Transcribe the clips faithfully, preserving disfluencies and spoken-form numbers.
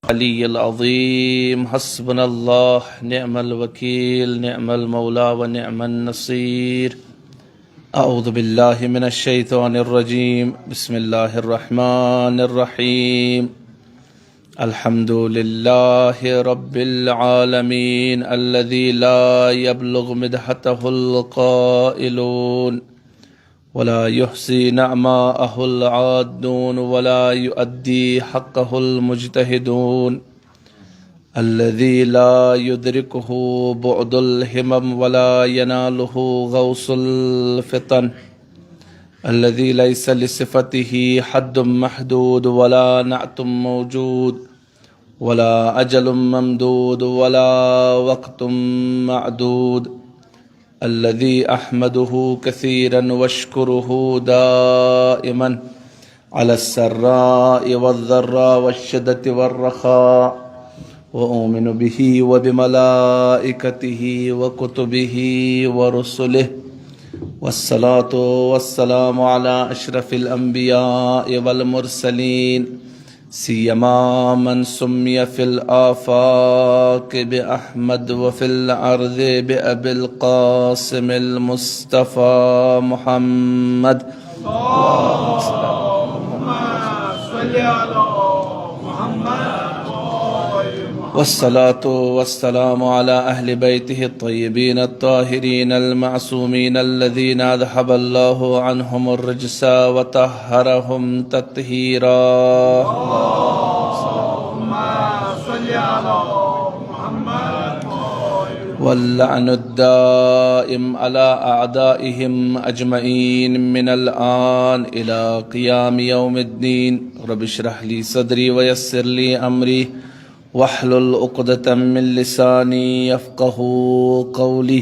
العلي العظيم. حسبنا الله نعم الوكيل، نعم المولى ونعم النصير. أعوذ بالله من الشيطان الرجيم. بسم الله الرحمن الرحيم. الحمد لله رب العالمين الذي لا يبلغ مدحته القائلون ولا يحصي نعماءه العادون ولا يؤدي حقه المجتهدون الذي لا يدركه بعد الهمم ولا يناله غوص الفطن الذي ليس لصفته حد محدود ولا نعت موجود ولا أجل ممدود ولا وقت معدود الذي أحمده كثيرا وأشكره دائما على السراء والضراء والشدة والرخاء وأؤمن به وبملائكته وكتبه ورسله والصلاة والسلام على أشرف الأنبياء والمرسلين سيما من سمي في الآفاق بأحمد وفي الأرض بأبي القاسم المصطفى محمد. والصلاة والسلام على أهل بيته الطيبين الطاهرين المعصومين الذين أذهب الله عنهم الرجس وطهرهم تطهيرا. واللعن الدائم على أعدائهم أجمعين من الآن إلى قيام يوم الدين. رب اشرح لي صدري ويسر لي أمري واحلل عقدة من لساني يفقه قولي.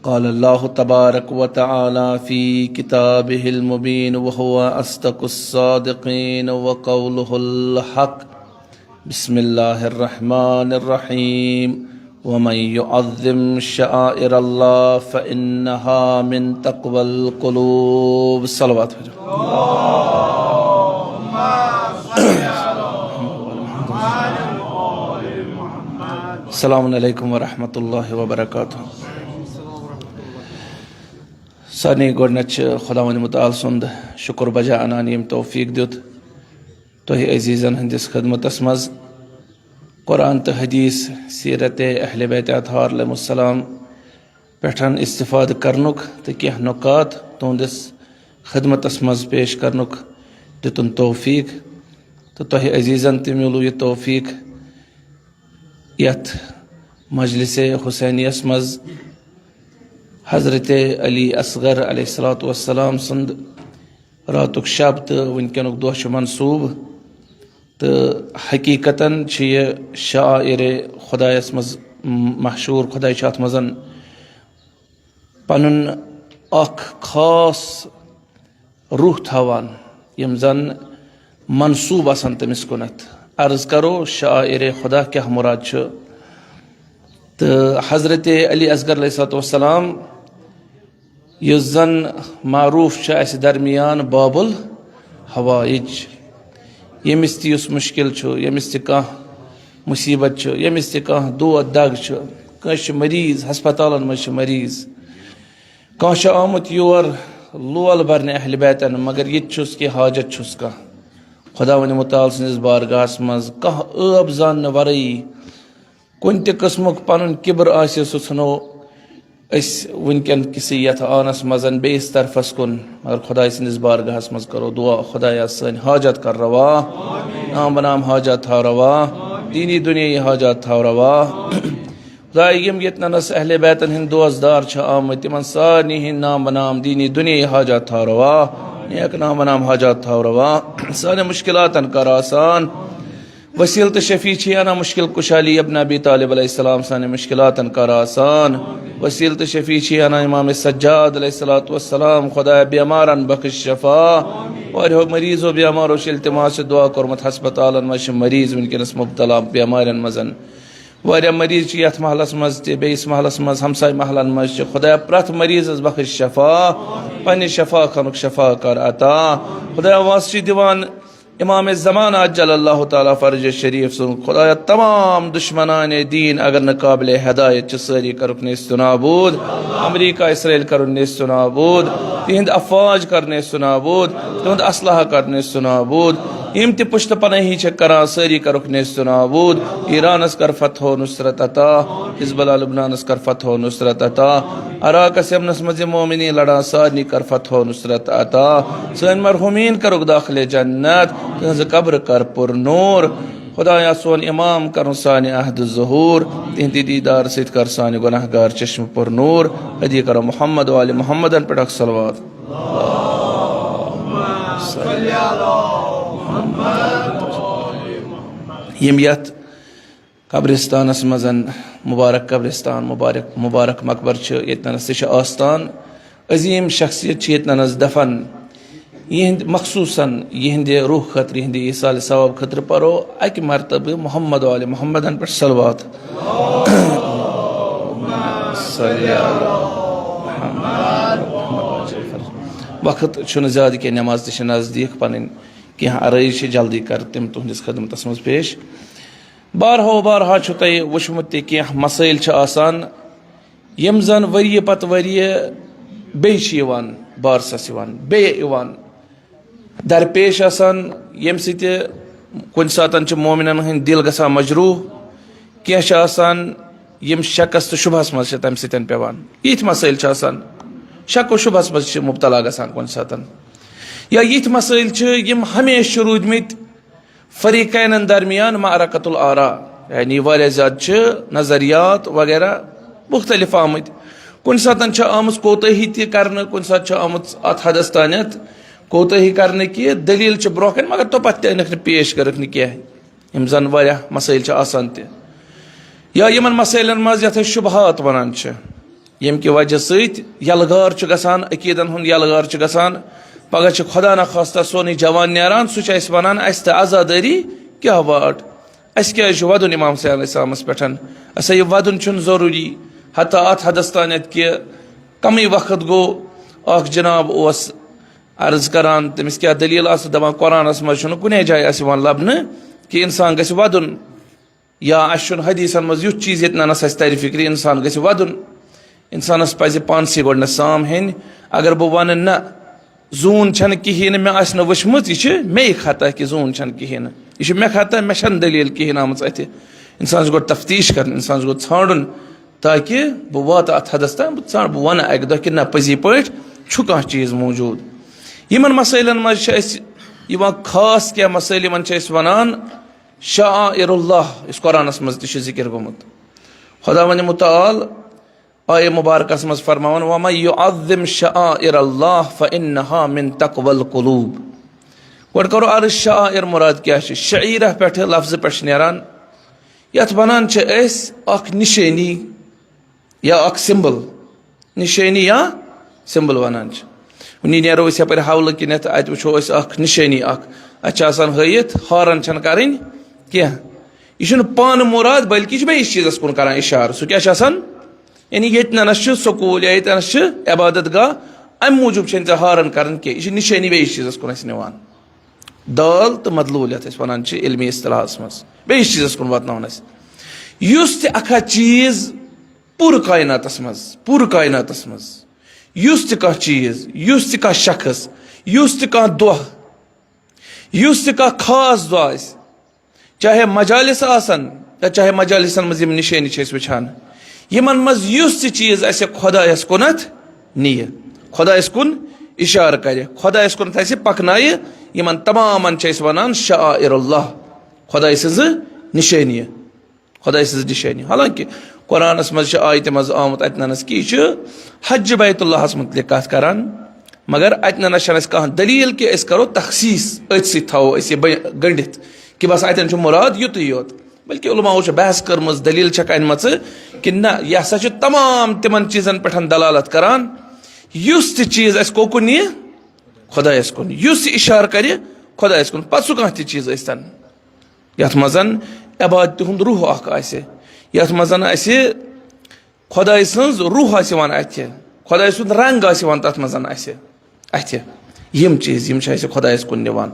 قال الله تبارك وتعالى في كتابه المبين وهو أصدق الصادقين وقوله الحق. بسم الله الرحمن الرحيم. ومن يعظم شعائر الله فإنها من تقوى القلوب. صلوات. السلام عليكم ورحمة الله وبركاته. سارنٕے گۄڈٕنٮ۪تھ چھِ خۄداوند مُتعال سُنٛد شُکُر بجا اَنان، ییٚمۍ توفیٖق دیُت تۄہہِ عزیٖزن ہٕنٛدِس خدمتس منٛز قرآن تہٕ حدیث، سیرت اہل بیت اطہار علیہم السلام پٮ۪ٹھ استفادٕ کرنُک تہٕ کینٛہہ نُکات تُہنٛدِس خدمتس منٛز پیش کرنُک دِتُن توفیٖق۔ تہٕ تۄہہِ عزیٖزن تہِ میوٗلوٗ یہِ توفیٖق یتھ مجلس حسینیس منٛز حضرت علی اصغر علیہ الصلوۃ والسلام سُنٛد راتُک شب تہٕ وٕنکیٚنُک دۄہ چھُ منسوٗب۔ تہٕ حقیٖقتاً چھِ یہِ شعائر خۄدایَس منٛز محشوٗر، خۄداے چھُ اَتھ منٛز پَنُن اَکھ خاص روح تھاوان، یِم زَن منسوٗب آسَن تٔمِس کُنَتھ۔ عرض کَرو، شعائر خۄدا کیٛاہ مُراد چھُ؟ تہٕ حضرت علی اصغر علیہ الصلوۃ والسلام یُس زن معروف چھُ اسہِ درمیان باب الحوائج، ییٚمِس تہِ یُس مُشکِل چھُ، ییٚمِس تہِ کانٛہہ مُصیٖبت چھُ، ییٚمِس تہِ کانٛہہ دود دگ چھُ، کٲنٛسہِ چھُ مریض، ہسپتالن منٛز چھُ مریض، کانٛہہ چھُ آمُت یور لول برنہِ اہلِ بیتن، مگر ییٚتہِ چھُس کینٛہہ حاجت چھُس کانٛہہ، خۄداوندِ مُتعال سٕنٛدِس بارگاہس منٛز کانٛہہ عٲب زاننہٕ ورٲیی کُنہِ تہِ قٕسمُک پنُن کِبر آسہِ، سُہ ژھٕنو أسۍ وٕنکیٚن کِسٕے یتھ آنس منٛز بیٚیِس طرفس کُن، مگر خۄداے سٕنٛدِس بارگاہس منٛز کرو دُعا، خۄدایا سٲنۍ حاجت کر روا، نام بنام حاجت تھاو روا، دیٖنی دُنیاہی حاجت تھاو روا۔ خۄدایا، یِم ییٚتنس اہل بیتن ہٕنٛدۍ دوستدار چھِ آمٕتۍ، تِمن سارنٕے ہٕنٛدۍ نام بنام دیٖنی دُنیاہی حاجت تھاو روا، نیک نام بنام حاجت تھاو روا، سانٮ۪ن مُشکِلاتن کر آسان۔ وسیلہٕ تہٕ شفیع چھِ انا مشکل کشا علی ابن ابی طالب علیہ السلام سانہِ مشکلاتن کر آسان۔ وسیلہٕ تہٕ شفیع چھِ انا امام سجاد علیہ الصلوۃ والسلام، خدایا بیمارن بخش شفا۔ واریاہو مریضو بیمارو چھِ التماس دعا کوٚرمُت، ہسپتالن منٛز چھِ مریض وٕنکیٚنس مبتلا بیمارن منٛز۔ واریاہ مریض چھِ یتھ محلس منٛز تہِ، بیٚیِس محلس منٛز، ہمسایہِ محلن منٛز چھِ۔ خدایا پرٛٮ۪تھ مریضس بخش شفا، پننہِ شفا خانُک شفا کر عطا۔ خدایا وس چھِ دِوان امام زمان عجل اللہ تعالیٰ فرج شریف سُنٛد، خدایا، تمام دشمنان دین اگر نہٕ قابل ہدایت چھِ، سٲری کرُکھ نیست و نابود۔ امریکہ اسرائیل کرُن نیست و نابود، تِہنٛد افواج کر نیست و نابود، تِہُنٛد اسلحہ کر نیست و نابود۔ یِم تہِ پشت پناہی چھِ کران، سٲری کرُکھ نیست و نابود۔ ایرانس کر فتح و نصرت عطا، حزب اللہ لبنانس کر فتح و نصرت عطا۔ عراقس یمنس منٛز یِم مومنین لڑان، سارنٕے کر فتح و نصرت عطا۔ سٲنۍ مرحومین کرُکھ داخل جنت، تِہنٛز قبر کر پر نور۔ خدایا، سون امام کرُن سانہِ عہد ظہور، تِہنٛدِ دیدار سۭتۍ کر سانہِ گناہ گار چشم پر نور۔ ہدی کرو محمد و آل محمدن پٮ۪ٹھ اکھ صلوات۔ یِم یتھ قبرستانس منٛز، مبارک قبرستان، مبارک، مبارک مقبر چھُ، ییٚتنس تہِ چھُ آستان، عظیم شخصیت چھِ ییٚتنس دفن۔ یِہنٛد، مخصوصاً یِہنٛدِ روح خٲطرٕ، یِہنٛدِ ایصال ثواب خٲطرٕ پرو اکہِ مرتبہٕ محمد و آل محمدن پٮ۪ٹھ صلوات۔ وقت چھُنہٕ زیادٕ کینٛہہ، نماز تہِ چھِ نزدیٖک، پنٕنۍ کینٛہہ عرٲیض چھِ، جلدی کر تِم تُہنٛدِس خدمتس منٛز پیش۔ بارہا و بارہا چھُو تۄہہِ وٕچھمُت تہِ، کینٛہہ مسٲیل چھِ آسان، یِم زن ؤریہِ پتہٕ ؤریہِ بیٚیہِ چھِ یِوان بارسس یِوان، بیٚیہِ یِوان درپیش آسان، ییٚمہِ سۭتۍ کُنہِ ساتن چھِ مومنن ہٕنٛدۍ دِل گژھان مجروح۔ کینٛہہ چھِ آسان، یِم شکس تہٕ شبہس منٛز چھِ تمہِ سۭتۍ پٮ۪وان۔ یِتھۍ مسٲیل چھِ آسان، شک و شبہس منٛز چھِ مبتلا گژھان کُنہِ ساتن۔ یا یِتھۍ مسٲیل چھِ، یِم ہمیشہِ چھِ روٗدمٕتۍ فریقینن درمیان معرکۃ الآراء، یعنی واریاہ زیادٕ چھِ نظریات وغیرہ مختلف آمٕتۍ۔ کُنہِ ساتہٕ چھِ آمٕژ کوتٲہی تہِ کرنہٕ، کُنہِ ساتہٕ چھِ آمٕژ اتھ حدس تانٮ۪تھ کوتٲہی کرنہٕ کہِ دٔلیٖل چھِ برونٛہہ کنہِ، مگر توٚپتھ تہِ أنِکھ نہٕ پیش، کٔرٕکھ نہٕ کینٛہہ۔ یِم زن واریاہ مسٲیل چھِ آسان تہِ، یا یِمن مسٲیلن منٛز یتھ أسۍ شبہات ونان چھِ، ییٚمہِ کہِ وجہ سۭتۍ یلغار چھُ گژھان، عقیدن ہُنٛد یلغار چھُ گژھان۔ پگاہ چھُ خدا نخواستہ سونُے جوان نیران، سُہ چھُ اَسہِ ونان، "اَسہِ تہٕ عزادٲری کیٛاہ واٹ؟ اَسہِ کیٛازِ چھُ ودُن امام حسین علیہ السلامس پٮ۪ٹھ؟ اَسا یہِ ودُن چھُنہٕ ضروٗری۔" حتیٰ اتھ حدس تانٮ۪تھ کہِ کمٕے وقت گوٚو، اکھ جناب اوس عرض کران، تٔمِس کیٛاہ دٔلیٖل ٲس، دپان، "قرآنس منٛز چھُنہٕ کُنے جایہِ اَسہِ یِوان لبنہٕ کہِ انسان گژھِ ودُن۔" یا اَسہِ چھُنہٕ حدیثن منٛز یُتھ چیٖز ییٚتہِ نَنَس اَسہِ تَرِ فِکرِ، اِنسان گژھِ وَدُن۔ اِنسانَس پَزِ پانسٕے گۄڈٕنٮ۪تھ سام ہیٚنۍ۔ اگر بہٕ وَنہٕ، نہ، زوٗن چھَنہٕ کِہیٖنۍ نہٕ، مےٚ آسہِ نہٕ وٕچھمٕژ، یہِ چھِ مے خطا کہِ زوٗن چھَنہٕ کِہیٖنۍ نہٕ۔ یہِ چھِ مےٚ خطا، مےٚ چھَنہٕ دٔلیٖل کِہیٖنۍ آمٕژ اَتھِ۔ اِنسانَس چھِ گۄڈٕ تفتیٖش کَرٕنۍ، اِنسانَس چھِ گۄڈٕ ژھانٛڈُن، تاکہِ بہٕ واتہٕ اَتھ حدَس تام، بہٕ ژھانٛڈٕ، بہٕ وَنہٕ اَکہِ دۄہ کہِ نہ، پٔزی پٲٹھۍ چھُ کانٛہہ چیٖز موٗجوٗد۔ یِمَن مسٲیلَن منٛز چھِ اَسہِ یِوان خاص کینٛہہ مسٲیِل، یِمَن چھِ أسۍ وَنان شعائر اللہ، یُس قرآنَس منٛز تہِ چھُ ذِکِر گوٚمُت۔ خداوند متعال آیہِ مبارکس منٛز فرماوان، "وَمَن يُعَظِّمْ شَعَائِرَ اللَّهِ فَإِنَّهَا مِنْ تَقْوَى الْقُلُوبِ۔" گۄڈٕ کرو عرض، شعائر مراد کیٛاہ چھِ؟ شعیرہ پٮ۪ٹھٕ، لفظہٕ پٮ۪ٹھ چھِ نیران، یَتھ وَنان چھِ أسۍ اکھ نِشٲنی یا اکھ symbol۔ نِشٲنی یا symbol وَنان چھِ۔ وٕنی نیرو أسۍ یَپٲرۍ حولہٕ کِنٮ۪تھ، اَتہِ وٕچھو أسۍ اَکھ نِشٲنی اَکھ۔ اَتہِ چھِ آسان ہٲیِتھ، horn چھَنہٕ کَرٕنۍ کینٛہہ۔ یہِ چھُنہٕ پانہٕ مُراد، بلکہِ یہِ چھُ بیٚیِس چیٖزَس کُن کَران اِشارٕ۔ سُہ کیٛاہ چھُ آسان؟ یعنی ییٚتہِ نَنَس چھُ سکوٗل یا ییٚتہِ نَنَس چھِ عبادت گاہ، اَمہِ موٗجوٗب چھَنہٕ ژےٚ horn کَرٕنۍ کینٛہہ۔ یہِ چھِ نِشٲنی بیٚیِس چیٖزَس کُن اَسہِ نِوان۔ دال تہٕ مدلول، یَتھ أسۍ وَنان چھِ علمی اصطلاحَس منٛز، بیٚیِس چیٖزَس کُن واتناوان اَسہِ۔ یُس تہِ اَکھا چیٖز پوٗرٕ کائناتس منٛز، پوٗرٕ کائناتس منٛز یُس تہِ کانٛہہ چیٖز، یُس تہِ کانٛہہ شخص، یُس تہِ کانٛہہ دۄہ، یُس تہِ کانٛہہ خاص دۄہ آسہِ، چاہے مجالس آسن یا چاہے مجالسن منٛز یِم نِشٲنی چھِ أسۍ وٕچھان، یِمن منٛز یُس تہِ چیٖز اَسہِ خۄدایس کُنتھ نِیہِ، خۄدایس کُن اِشارٕ کرِ، خۄدایس کُنتھ اَسہِ پکنایہِ، یِمن تمامن چھِ أسۍ وَنان شعائر اللہ، خۄداے سٕنٛزٕ نِشٲنیہِ۔ خۄداے سٕنٛز نِشٲنی۔ حالانکہِ قرآنَس منٛز چھِ آیتہِ منٛز آمُت اَتہِ نَنَس کہِ یہِ چھُ حج بیت اللہَس مُتعلِق کَتھ کَران، مگر اَتہِ نَنَس چھَنہٕ اَسہِ کانٛہہ دٔلیٖل کہِ أسۍ کَرو تخصیٖص، أتھۍ سۭتۍ تھاوو أسۍ یہِ بٔ-، گٔنٛڈِتھ کہِ بَس اَتٮ۪ن چھُ مُراد یُتُے یوت۔ بلکہِ علماوو چھِ بحث کٔرمٕژ، دٔلیٖل چھَکھ اَنِمَژٕ کہِ نہ، یہِ ہسا چھُ تمام تِمَن چیٖزَن پٮ۪ٹھ دلالت کَران، یُس تہِ چیٖز اَسہِ کوکُن یہِ خۄدایَس کُن، یُس یہِ اِشارٕ کَرِ خۄدایَس کُن، پَتہٕ سُہ کانٛہہ تہِ چیٖز ٲسۍتَن۔ یَتھ منٛز عبادتہِ ہُنٛد روح اکھ آسہِ، یَتھ منٛز اَسہِ خۄداے سٕنٛز روح آسہِ یِوان اَتھِ، خۄداے سُنٛد رنٛگ آسہِ یِوان تَتھ منٛز اَسہِ اَتھِ۔ یِم چیٖز، یِم چھِ اَسہِ خۄدایَس کُن نِوان۔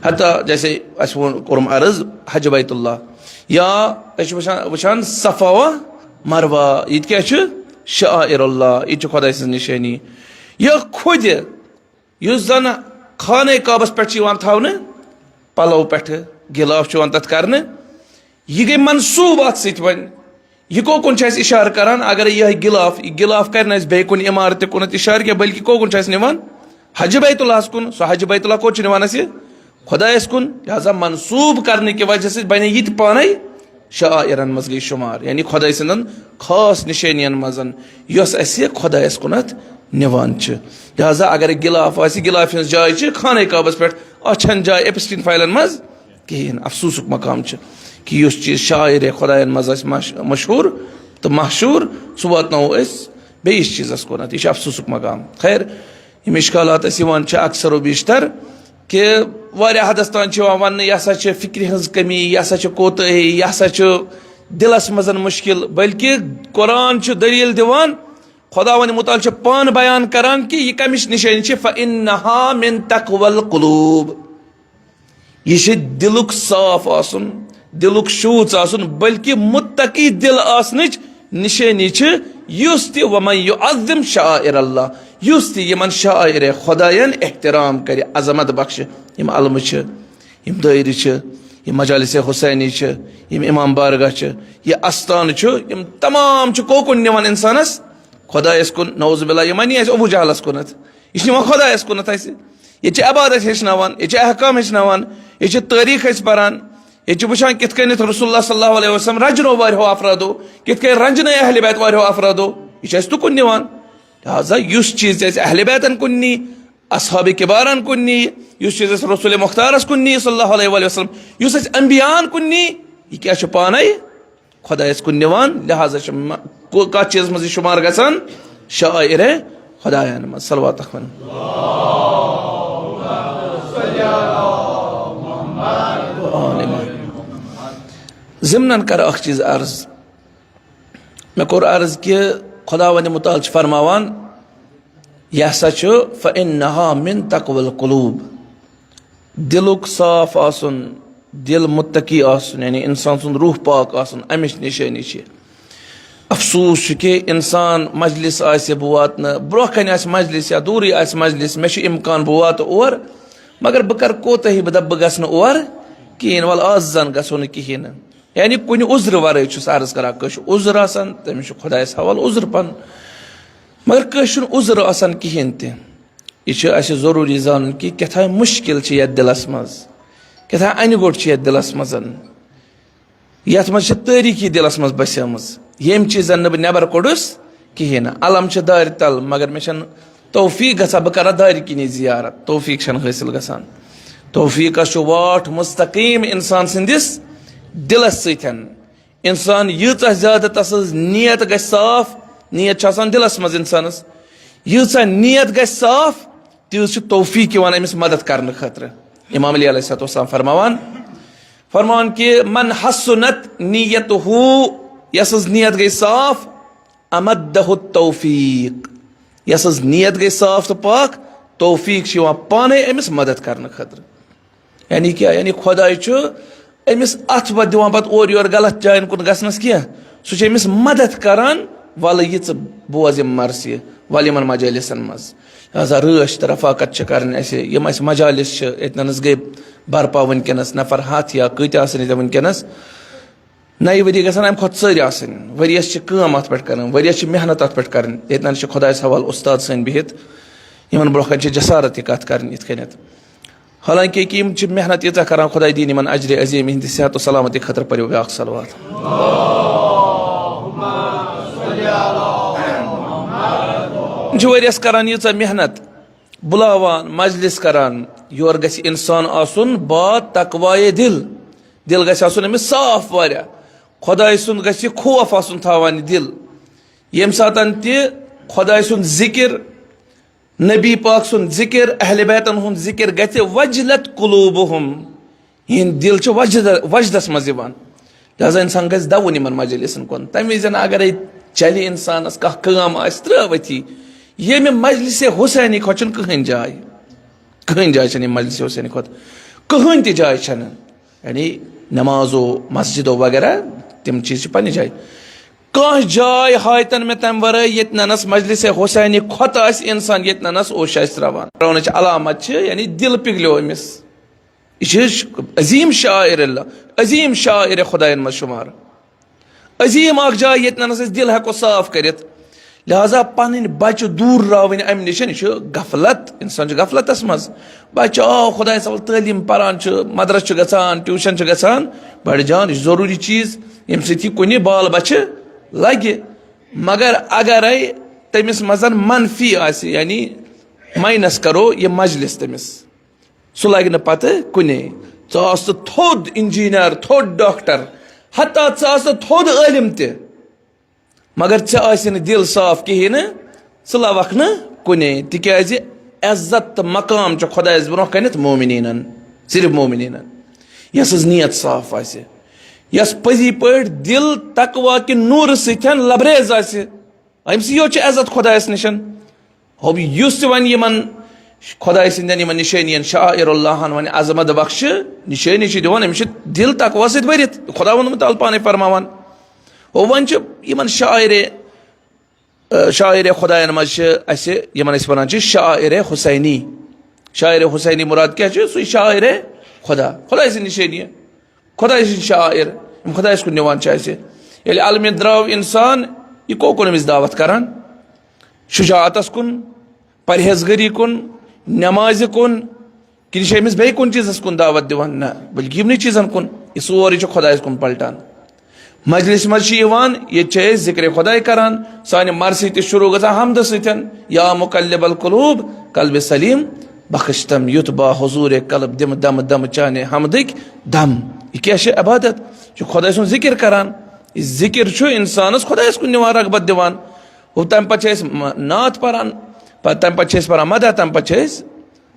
حتیٰ جیسے اَسہِ ووٚن، کوٚرُم عرض حج بیت اللہ، یا أسۍ چھِ وٕچھان، وٕچھان صفا و مروہ، یہِ تہِ کیٛاہ چھُ؟ شعائر اللہ، یہِ تہِ چھُ خۄداے سٕنٛز نِشٲنی۔ یا خۄدِ، یُس زَن خانہ کعبَس پٮ۪ٹھ چھُ یِوان تھاونہٕ، پَلو پٮ۪ٹھٕ غلاف چھُ یِوان تَتھ کرنہٕ، یہِ گٔے منسوٗب اَتھ سۭتۍ۔ وۄنۍ یہِ کوکُن چھُ اَسہِ اِشارٕ کران؟ اگر یِہوٚے غلاف، یہِ غلاف کرِ نہٕ اَسہِ بیٚیہِ کُنہِ عمارتہِ کُنَتھ اِشارٕ کینٛہہ، بلکہِ کوکُن چھُ اَسہِ نِوان؟ حج بیت اللہَس کُن۔ سُہ حج بیت اللہ کوٚت چھُ نِوان اَسہِ؟ خۄدایَس کُن۔ لہذا منسوٗب کرنہٕ کہِ وجہ سۭتۍ بنے یہِ تہِ پانَے شعائرن منٛز گٔے شُمار، یعنی خۄداے سٕنٛدٮ۪ن خاص نِشٲنِیَن منٛز، یۄس اَسہِ خۄدایَس کُنَتھ نِوان چھِ۔ لہذا اگر غلاف آسہِ، غلافہِ ہٕنٛز جاے چھِ خانہ کعبَس پٮ۪ٹھ، اَتھ چھَنہٕ جاے ایپسٹین فایلَن منٛز کِہیٖنۍ۔ افسوٗسُک مقام چھُ کہِ یُس چیٖز شاعر خۄدایَن منٛز آسہِ مش-، مشہوٗر تہٕ محشوٗر، سُہ واتناوو أسۍ بیٚیِس چیٖزَس کُنَتھ۔ یہِ چھُ افسوٗسُک مقام۔ خیر، یِم اِشکالات اَسہِ یِوان چھِ اکثر و بیشتر کہِ واریاہ حدس تام چھِ یِوان وننہٕ، یہِ ہسا چھِ فکرِ ہٕنٛز کمی، یہِ ہسا چھِ کوتٲہی، یہِ ہسا چھُ دِلس منٛز مُشکِل، بلکہِ قرآن چھُ دٔلیٖل دِوان، خۄداوند مُتعال چھُ پانہٕ بیان کران کہِ یہِ کمِچ نِشٲنی چھِ، فَإِنَّهَا مِن تَقْوَى الْقُلُوبِ۔ یہِ چھُ دِلُک صاف آسُن، دِلُک شوٗژ آسُن، بلکہِ مُتقی دِل آسنٕچ نِشٲنی چھِ یُس تہِ، وَمَن یُعَظِّم شَعَائِرَ اللَّہِ، یُس تہِ یِمَن شَعَائِرِ خۄدایَن احترام کَرِ، عظمت بخشہِ۔ یِم علمہٕ چھِ، یِم دٲیرٕ چھِ، یِم مجالس حسینی چھِ، یِم امام بارگاہ چھِ، یہِ استان چھُ، یِم تمام چھِ کوکُن نِوان اِنسانَس؟ خۄدایَس کُن۔ نعوذ باللہ، یہِ ما نی اَسہِ ابو جہلَس کُنَتھ؟ یہِ چھِ نِوان خۄدایَس کُنَتھ اَسہِ۔ ییٚتہِ چھِ عبادت ہیٚچھناوان، ییٚتہِ چھِ احکام ہیٚچھناوان، ییٚتہِ چھِ تٲریٖخ اَسہِ پَران، ییٚتہِ چھِ وٕچھان کِتھ کٔنٮ۪تھ رسول اللہ صلی اللہ علیہ وسلم رَنجنو واریاہو افرادو، کِتھ کٔنۍ رَنجنٲے اہل بیت واریاہو افرادو۔ یہِ چھُ اَسہِ تُکُن نِوان۔ لہذا یُس چیٖز تہِ اَسہِ اہل بیتَن کُن نی، اصحاب کبارَن کُن نی، یُس چیٖز اَسہِ رسول مختارَس کُن نی صلی اللہ علیہ وسلم، یُس اَسہِ انبیاءَن کُن نی، یہِ کیٛاہ چھُ پانَے؟ خۄدایَس کُن نِوان، لہذا چھُ مہ-، کو-، کَتھ چیٖزَس منٛز یہِ شُمار گژھان؟ شعائر خۄدایَن منٛز۔ صلوات اَکھ وَنہٕ۔ آل محمد۔ ضمناً کَرٕ اَکھ چیٖز عرض۔ مےٚ کوٚر عرض کہِ خۄداوندِ مُتعال چھُ فرماوان، یہِ ہسا چھُ فَإِنَّهَا مِن تَقْوَى الْقُلُوبِ۔ دِلُک صاف آسُن، دِل مُتقی آسُن، یعنی اِنسان سُنٛد روح پاک آسُن، اَمِچ نِشٲنی چھِ۔ افسوٗس چھُ کہِ اِنسان مجلس آسہِ، بہٕ واتہٕ نہٕ، برٛونٛہہ کنہِ آسہِ مجلس یا دوٗرٕے آسہِ مجلس، مےٚ چھُ اِمکان بہٕ واتہٕ اور، مگر بہٕ کرٕ کوتاہی، بہٕ دَپہٕ بہٕ گژھٕ نہٕ اور کِہیٖنۍ، وَلہٕ آز زَن گژھو نہٕ کِہیٖنۍ نہٕ۔ یعنی کُنہِ عُذرٕ وَرٲے چھُس عرض کران، کٲنٛسہِ چھُ عُذر آسان، تٔمِس چھُ خۄدایَس حوالہٕ عُذر پَنُن، مگر کٲنٛسہِ چھُنہٕ عُذر آسان کِہیٖنۍ تہِ۔ یہِ چھُ اَسہِ ضروٗری زانُن کہِ کیٛاہ تام مُشکِل چھِ یَتھ دِلَس منٛز، کیٛاہ تام اَنہِ گوٚٹ چھِ یَتھ دِلَس منٛز، یَتھ منٛز چھِ تٲریٖکی دِلَس منٛز بَسیمٕژ، ییٚمہِ چیٖزَن نہٕ بہٕ نٮ۪بَر کوٚڑُس کِہیٖنۍ نہٕ۔ علم چھِ دارِ تَل، مگر مےٚ چھَنہٕ توفیٖق گژھان بہٕ کَرٕ دارِ کِنی زیارت، توفیٖق چھَنہٕ حٲصِل گژھان۔ توفیٖقَس چھُ واٹھ مُستقیٖم اِنسان سٕنٛدِس دِلَس سۭتۍ۔ اِنسان ییٖژاہ زیادٕ تَس سٕنٛز نیت گژھِ صاف، نیت چھِ آسان دِلَس منٛز اِنسانَس، ییٖژاہ نیت گژھِ صاف، تیٖژ چھِ توفیٖق یِوان أمِس مدد کرنہٕ خٲطرٕ۔ امام علی علیہ الصلوۃ والسلام فرماوان، فرماوان کہِ من حسنت نیتہ، یَس سٕنٛز نیت گٔے صاف، امدہ التوفیق، یَس سٕنٛز نیت گٔے صاف تہٕ پاک، توفیٖق چھِ یِوان پانے أمِس مدد کرنہٕ خٲطرٕ۔ یعنی کیٛاہ؟ یعنی خۄداے چھُ أمِس اَتھٕ وَتھ دِوان پَتہٕ اورٕ یورٕ غلط جایَن کُن گژھنَس کینٛہہ۔ سُہ چھُ أمِس مدد کران، وَلہٕ یہِ ژٕ بوز یِم مرثیہِ، وَلہٕ یِمَن مجالِسَن منٛز۔ لہذا رٲچھ تہٕ رفاقت چھِ کَرٕنۍ اَسہِ۔ یِم اَسہِ مجالِس چھِ، ییٚتہِ نَنَس گٔے برپا وٕنکیٚنَس نفر ہَتھ یا کۭتیٛاہ آسَن ییٚتٮ۪ن وٕنکیٚنَس۔ نَیہِ ؤری گژھن اَمہِ کھۄتہٕ ژٔرۍ آسٕنۍ۔ ؤریَس چھِ کٲم اَتھ پٮ۪ٹھ کَرٕنۍ، ؤریَس چھِ محنت اَتھ پٮ۪ٹھ کَرٕنۍ۔ ییٚتہِ نَنَس چھِ خۄدایَس حوالہٕ اُستاد سٲنۍ بِہِتھ۔ یِمَن برونٛہہ کَنہِ چھِ جسارت یہِ کَتھ کَرٕنۍ یِتھ کٔنٮ۪تھ۔ حالانکہ ییٚکیٛاہ یِم چھِ محنت ییٖژاہ کَران، خۄداے دِیِن یِمَن اجرِ عظیٖم، یِہِنٛدِ صحت و سلامتی خٲطرٕ پٔرِو بیٛاکھ صلوات۔ یِم چھِ ؤریَس کَران ییٖژاہ محنت، بُلاوان، مجلس کَران، یورٕ گژھِ اِنسان آسُن با تقوایے دِل، دِل گژھِ آسُن أمِس صاف واریاہ، خۄداے سُنٛد گژھِ خوف آسُن تھاوان یہِ دِل۔ ییٚمہِ ساتَن تہِ خۄداے سُنٛد ذِکِر، نبی پاک سُنٛد ذِکِر، اہل بیتَن ہُنٛد ذِکِر گژھِ، وجلت قلوبہم، یِہِنٛدۍ دِل چھِ وجد-، وجدَس منٛز یِوان۔ لہذا اِنسان گژھِ دَوُن یِمَن مجلسَن کُن۔ تَمہِ وِزِ اگر یہِ چَلہِ اِنسانَس کانٛہہ کٲم آسہِ، ترٛٲو أتھی۔ ییٚمہِ مجلسِ حسینی کھۄتہٕ چھُنہٕ کٕہٕنۍ جاے۔ کٕہٕنۍ جاے چھَنہٕ یہِ مجلس حسینی کھۄتہٕ، کٕہٕنۍ تہِ جاے چھَنہٕ۔ یعنی نمازو، مسجدو وغیرہ، تِم چیٖز چھِ پننہِ جایہِ۔ کانٛہہ جاے ہایتن مےٚ تَمہِ ورٲے، ییٚتہِ نَنَس مجلس حسینی کھۄتہٕ آسہِ اِنسان، ییٚتہِ نَنَس اوٚش آسہِ ترٛاوان۔ ترٛاونٕچ علامت چھِ، یعنی دِل پِگلیو أمِس۔ یہِ چھِ عظیٖم شاعر اللہ، عظیٖم شاعر خۄدایَن منٛز شُمار۔ عظیٖم اَکھ جاے، ییٚتہِ نَنَس أسۍ دِل ہٮ۪کو صاف کٔرِتھ۔ لہذا پنٕنۍ بچہِ دوٗر راوٕنۍ امہِ نِش، یہِ چھُ غفلت، انسان چھُ غفلتس منٛز۔ بچہِ آو خۄدایس حوالہٕ، تعلیٖم پران چھُ، مدرسہٕ چھُ گژھان، ٹیوٗشن چھُ گژھان، بڑِ جان، یہِ چھُ ضروٗری چیٖز، ییٚمہِ سۭتۍ یہِ کُنہِ بال بچہِ لگہِ۔ مگر اگرے تٔمِس منٛز منفی آسہِ، یعنی ماینس کرو یہِ مجلس تٔمِس، سُہ لگہِ نہٕ پتہٕ کُنے۔ ژٕ آس تہٕ تھوٚد انجینئر، تھوٚد ڈاکٹر، حتیٰ ژٕ آس تہٕ تھوٚد عٲلم تہِ، مگر ژےٚ آسہِ نہٕ دِل صاف کِہیٖنۍ نہٕ، ژٕ لوکھ نہٕ کُنے، تِکیٛازِ عزت تہٕ مقام چھُ خۄدایَس برونٛہہ کَنٮ۪تھ مومنیٖنَن، صرف مومنیٖنَن، یَس ہٕنٛز نیت صاف آسہِ، یَس پٔزی پٲٹھۍ دِل تقوا کہِ نوٗرٕ سۭتۍ لبریز آسہِ۔ أمۍ سٕے یوت چھُ عزت خۄدایَس نِشَن۔ ہوٚب یُس تہِ وۄنۍ یِمن خۄداے سٕنٛدٮ۪ن یِمن نِشٲنین، شاعر اللہن وۄنۍ عظمت بخش نِشٲنی چھِ دِوان، أمِس چھِ دِل تقوا سۭتۍ بٔرِتھ، خۄدا ووٚنمُت تعالیٰ پانے فرماوان۔ ہو وۄنۍ چھِ یِمن شاعرِ، آ، شاعرِ خۄداین منٛز چھِ اَسہِ یِمن أسۍ وَنان چھِ شاعرِ حسینی۔ شاعرِ حسینی مُراد کیٛاہ چھُ؟ سُے شاعرِ خۄدا، خۄداے سٕنٛز نِشٲنی۔ خۄداے سٕنٛدۍ شاعر، یِم خۄدایَس کُن نِوان چھِ اَسہِ۔ ییٚلہِ عالمہِ درٛاو اِنسان، یہِ کو کُن أمِس دعوت کران؟ شجاعتَس کُن، پرہیزگٲری کُن، نمازِ کُن، کِنہٕ چھِ أمِس بیٚیہِ کُنہِ چیٖزَس کُن دعوت دِوان؟ نہ، بلکہِ یِمنٕے چیٖزَن کُن۔ یہِ سورُے چھُ خۄدایَس کُن پلٹان۔ مجلس منٛز چھِ یِوان، ییٚتہِ چھِ أسۍ ذِکرِ خۄداے کران، سانہِ مرثی تہِ شروع گژھان حمدٕ سۭتۍ، یا مقلب القلوب قلب سلیم بخش تم، یُتھ با حضور قلب دِم دم دم چانہِ حمدٕکۍ دم۔ یہِ کیٛاہ چھِ عبادت؟ یہِ چھُ خۄداے سُنٛد ذِکر کران۔ یہِ ذِکر چھُ اِنسانَس خۄدایَس کُن نِوان، رغبت دِوان۔ ہُہ تَمہِ پَتہٕ چھِ أسۍ م-، نعت پَران، پَتہٕ تَمہِ پَتہٕ چھِ أسۍ پَران مدح، تَمہِ پَتہٕ چھِ أسۍ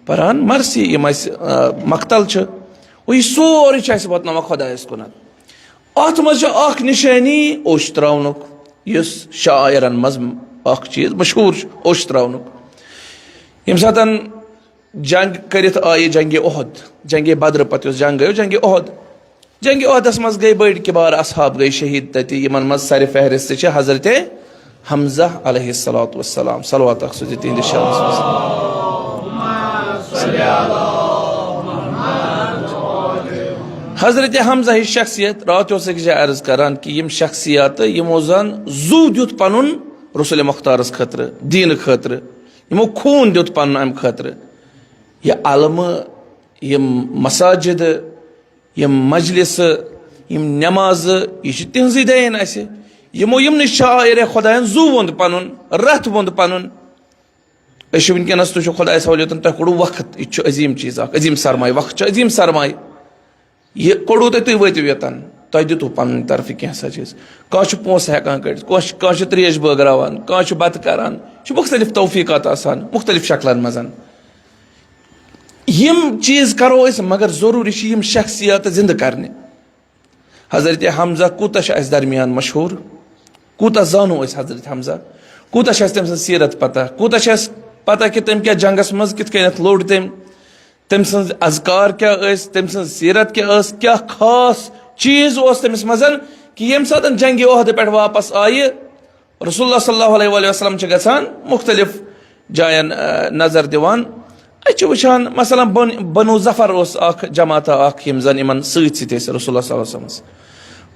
پَران مرثی، یِم اَسہِ، آ، مقتل چھِ۔ وۄنۍ یہِ سورُے چھُ اَسہِ واتناوان خۄدایَس کُنَتھ۔ اَتھ منٛز چھِ اَکھ نِشٲنی اوٚش ترٛاونُک، یُس شاعرَن منٛز اَکھ چیٖز مشہوٗر چھُ، اوٚش ترٛاونُک۔ ییٚمہِ ساتَن جنگ کٔرِتھ آیہِ جنگِ احد، جنگِ بدر پتہٕ یۄس جنگ گٔیو، جنگِ احد۔ جنگِ احدس منٛز گٔے بٔڑۍ کبار اصحاب گٔے شہید تتہِ، یِمن منٛز سرِ فہرست چھِ حضرت حمزہ علیہ الصلوۃ والسلام۔ صلوات اکھ سوٗزِو تِہنٛدِس شانس منٛز۔ حضرت حمزہ ہٕچ شخصیت، راتھ اوس أکِس جایہِ عرض کران کہِ یِم شخصیت یِمو زن زُو دیُت پنُن رسول مختارس خٲطرٕ، دیٖنہٕ خٲطرٕ، یِمو خوٗن دیُت پنُن امہِ خٲطرٕ۔ یہِ علمہٕ، یِم مساجدٕ، یِم مجلسہٕ، یِم نمازٕ، یہِ چھِ تِہنٛزٕے دین اَسہِ۔ یِمو یِمنٕے شاعرِ خۄدایَن زُو ووٚند پَنُن، رَتھ ووٚند پَنُن۔ أسۍ چھِ وٕنکیٚنَس، تُہۍ چھِو خۄدایَس حوالہٕ یوٚتَن تۄہہِ کوٚڑوُ وقت، یہِ چھُ عظیٖم چیٖز اَکھ، عظیٖم سرمایہِ، وقت چھُ عظیٖم سرمایہِ۔ یہِ کوٚڑوُ تۄہہِ، تُہۍ وٲتِو یوٚتَن، تۄہہِ دیُتوُ پَنٕنۍ طرفہٕ کینٛہہ سا چیٖز۔ کانٛہہ چھُ پونٛسہٕ ہٮ۪کان کٔڑِتھ، کانٛہہ چھُ، کانٛہہ چھُ ترٛیش بٲگراوان، کانٛہہ چھُ بَتہٕ کَران، یہِ چھُ مُختلف توفیٖقات آسان، مُختلف شکلَن منٛز۔ یِم چیٖز کرو أسۍ، مگر ضروٗری چھِ یِم شخصیات زِندٕ کرنہِ۔ حضرت حمزہ کوٗتاہ چھُ اَسہِ درمیان مشہوٗر، کوٗتاہ زانو أسۍ حضرت حمزہ، کوٗتاہ چھِ اَسہِ تٔمۍ سٕنٛز سیٖرت پتہ، کوٗتاہ چھِ اَسہِ پتہ کہِ تٔمۍ کیٛاہ جنگس منٛز کِتھ کٔنٮ۪تھ لوٚڑ تٔمۍ، تٔمۍ سٕنٛز اذکار کیٛاہ ٲسۍ، تٔمۍ سٕنٛز سیٖرت کیٛاہ ٲس، کیٛاہ خاص چیٖز اوس تٔمِس منٛز کہِ ییٚمہِ ساتہٕ جنگِ احد پٮ۪ٹھ واپس آیہِ، رسول اللہ صلی اللہ علیہ وآلہ وسلم چھِ گژھان مُختلف جاین، آ، نظر دِوان۔ أسۍ چھِ وٕچھان، مثلاً، بن-، بنو ظفر اوس اکھ جماعتہ اکھ، یِم زن یِمن سۭتۍ سۭتۍ ٲسۍ رسول اللہ صلی اللہ علیہ وسلمس۔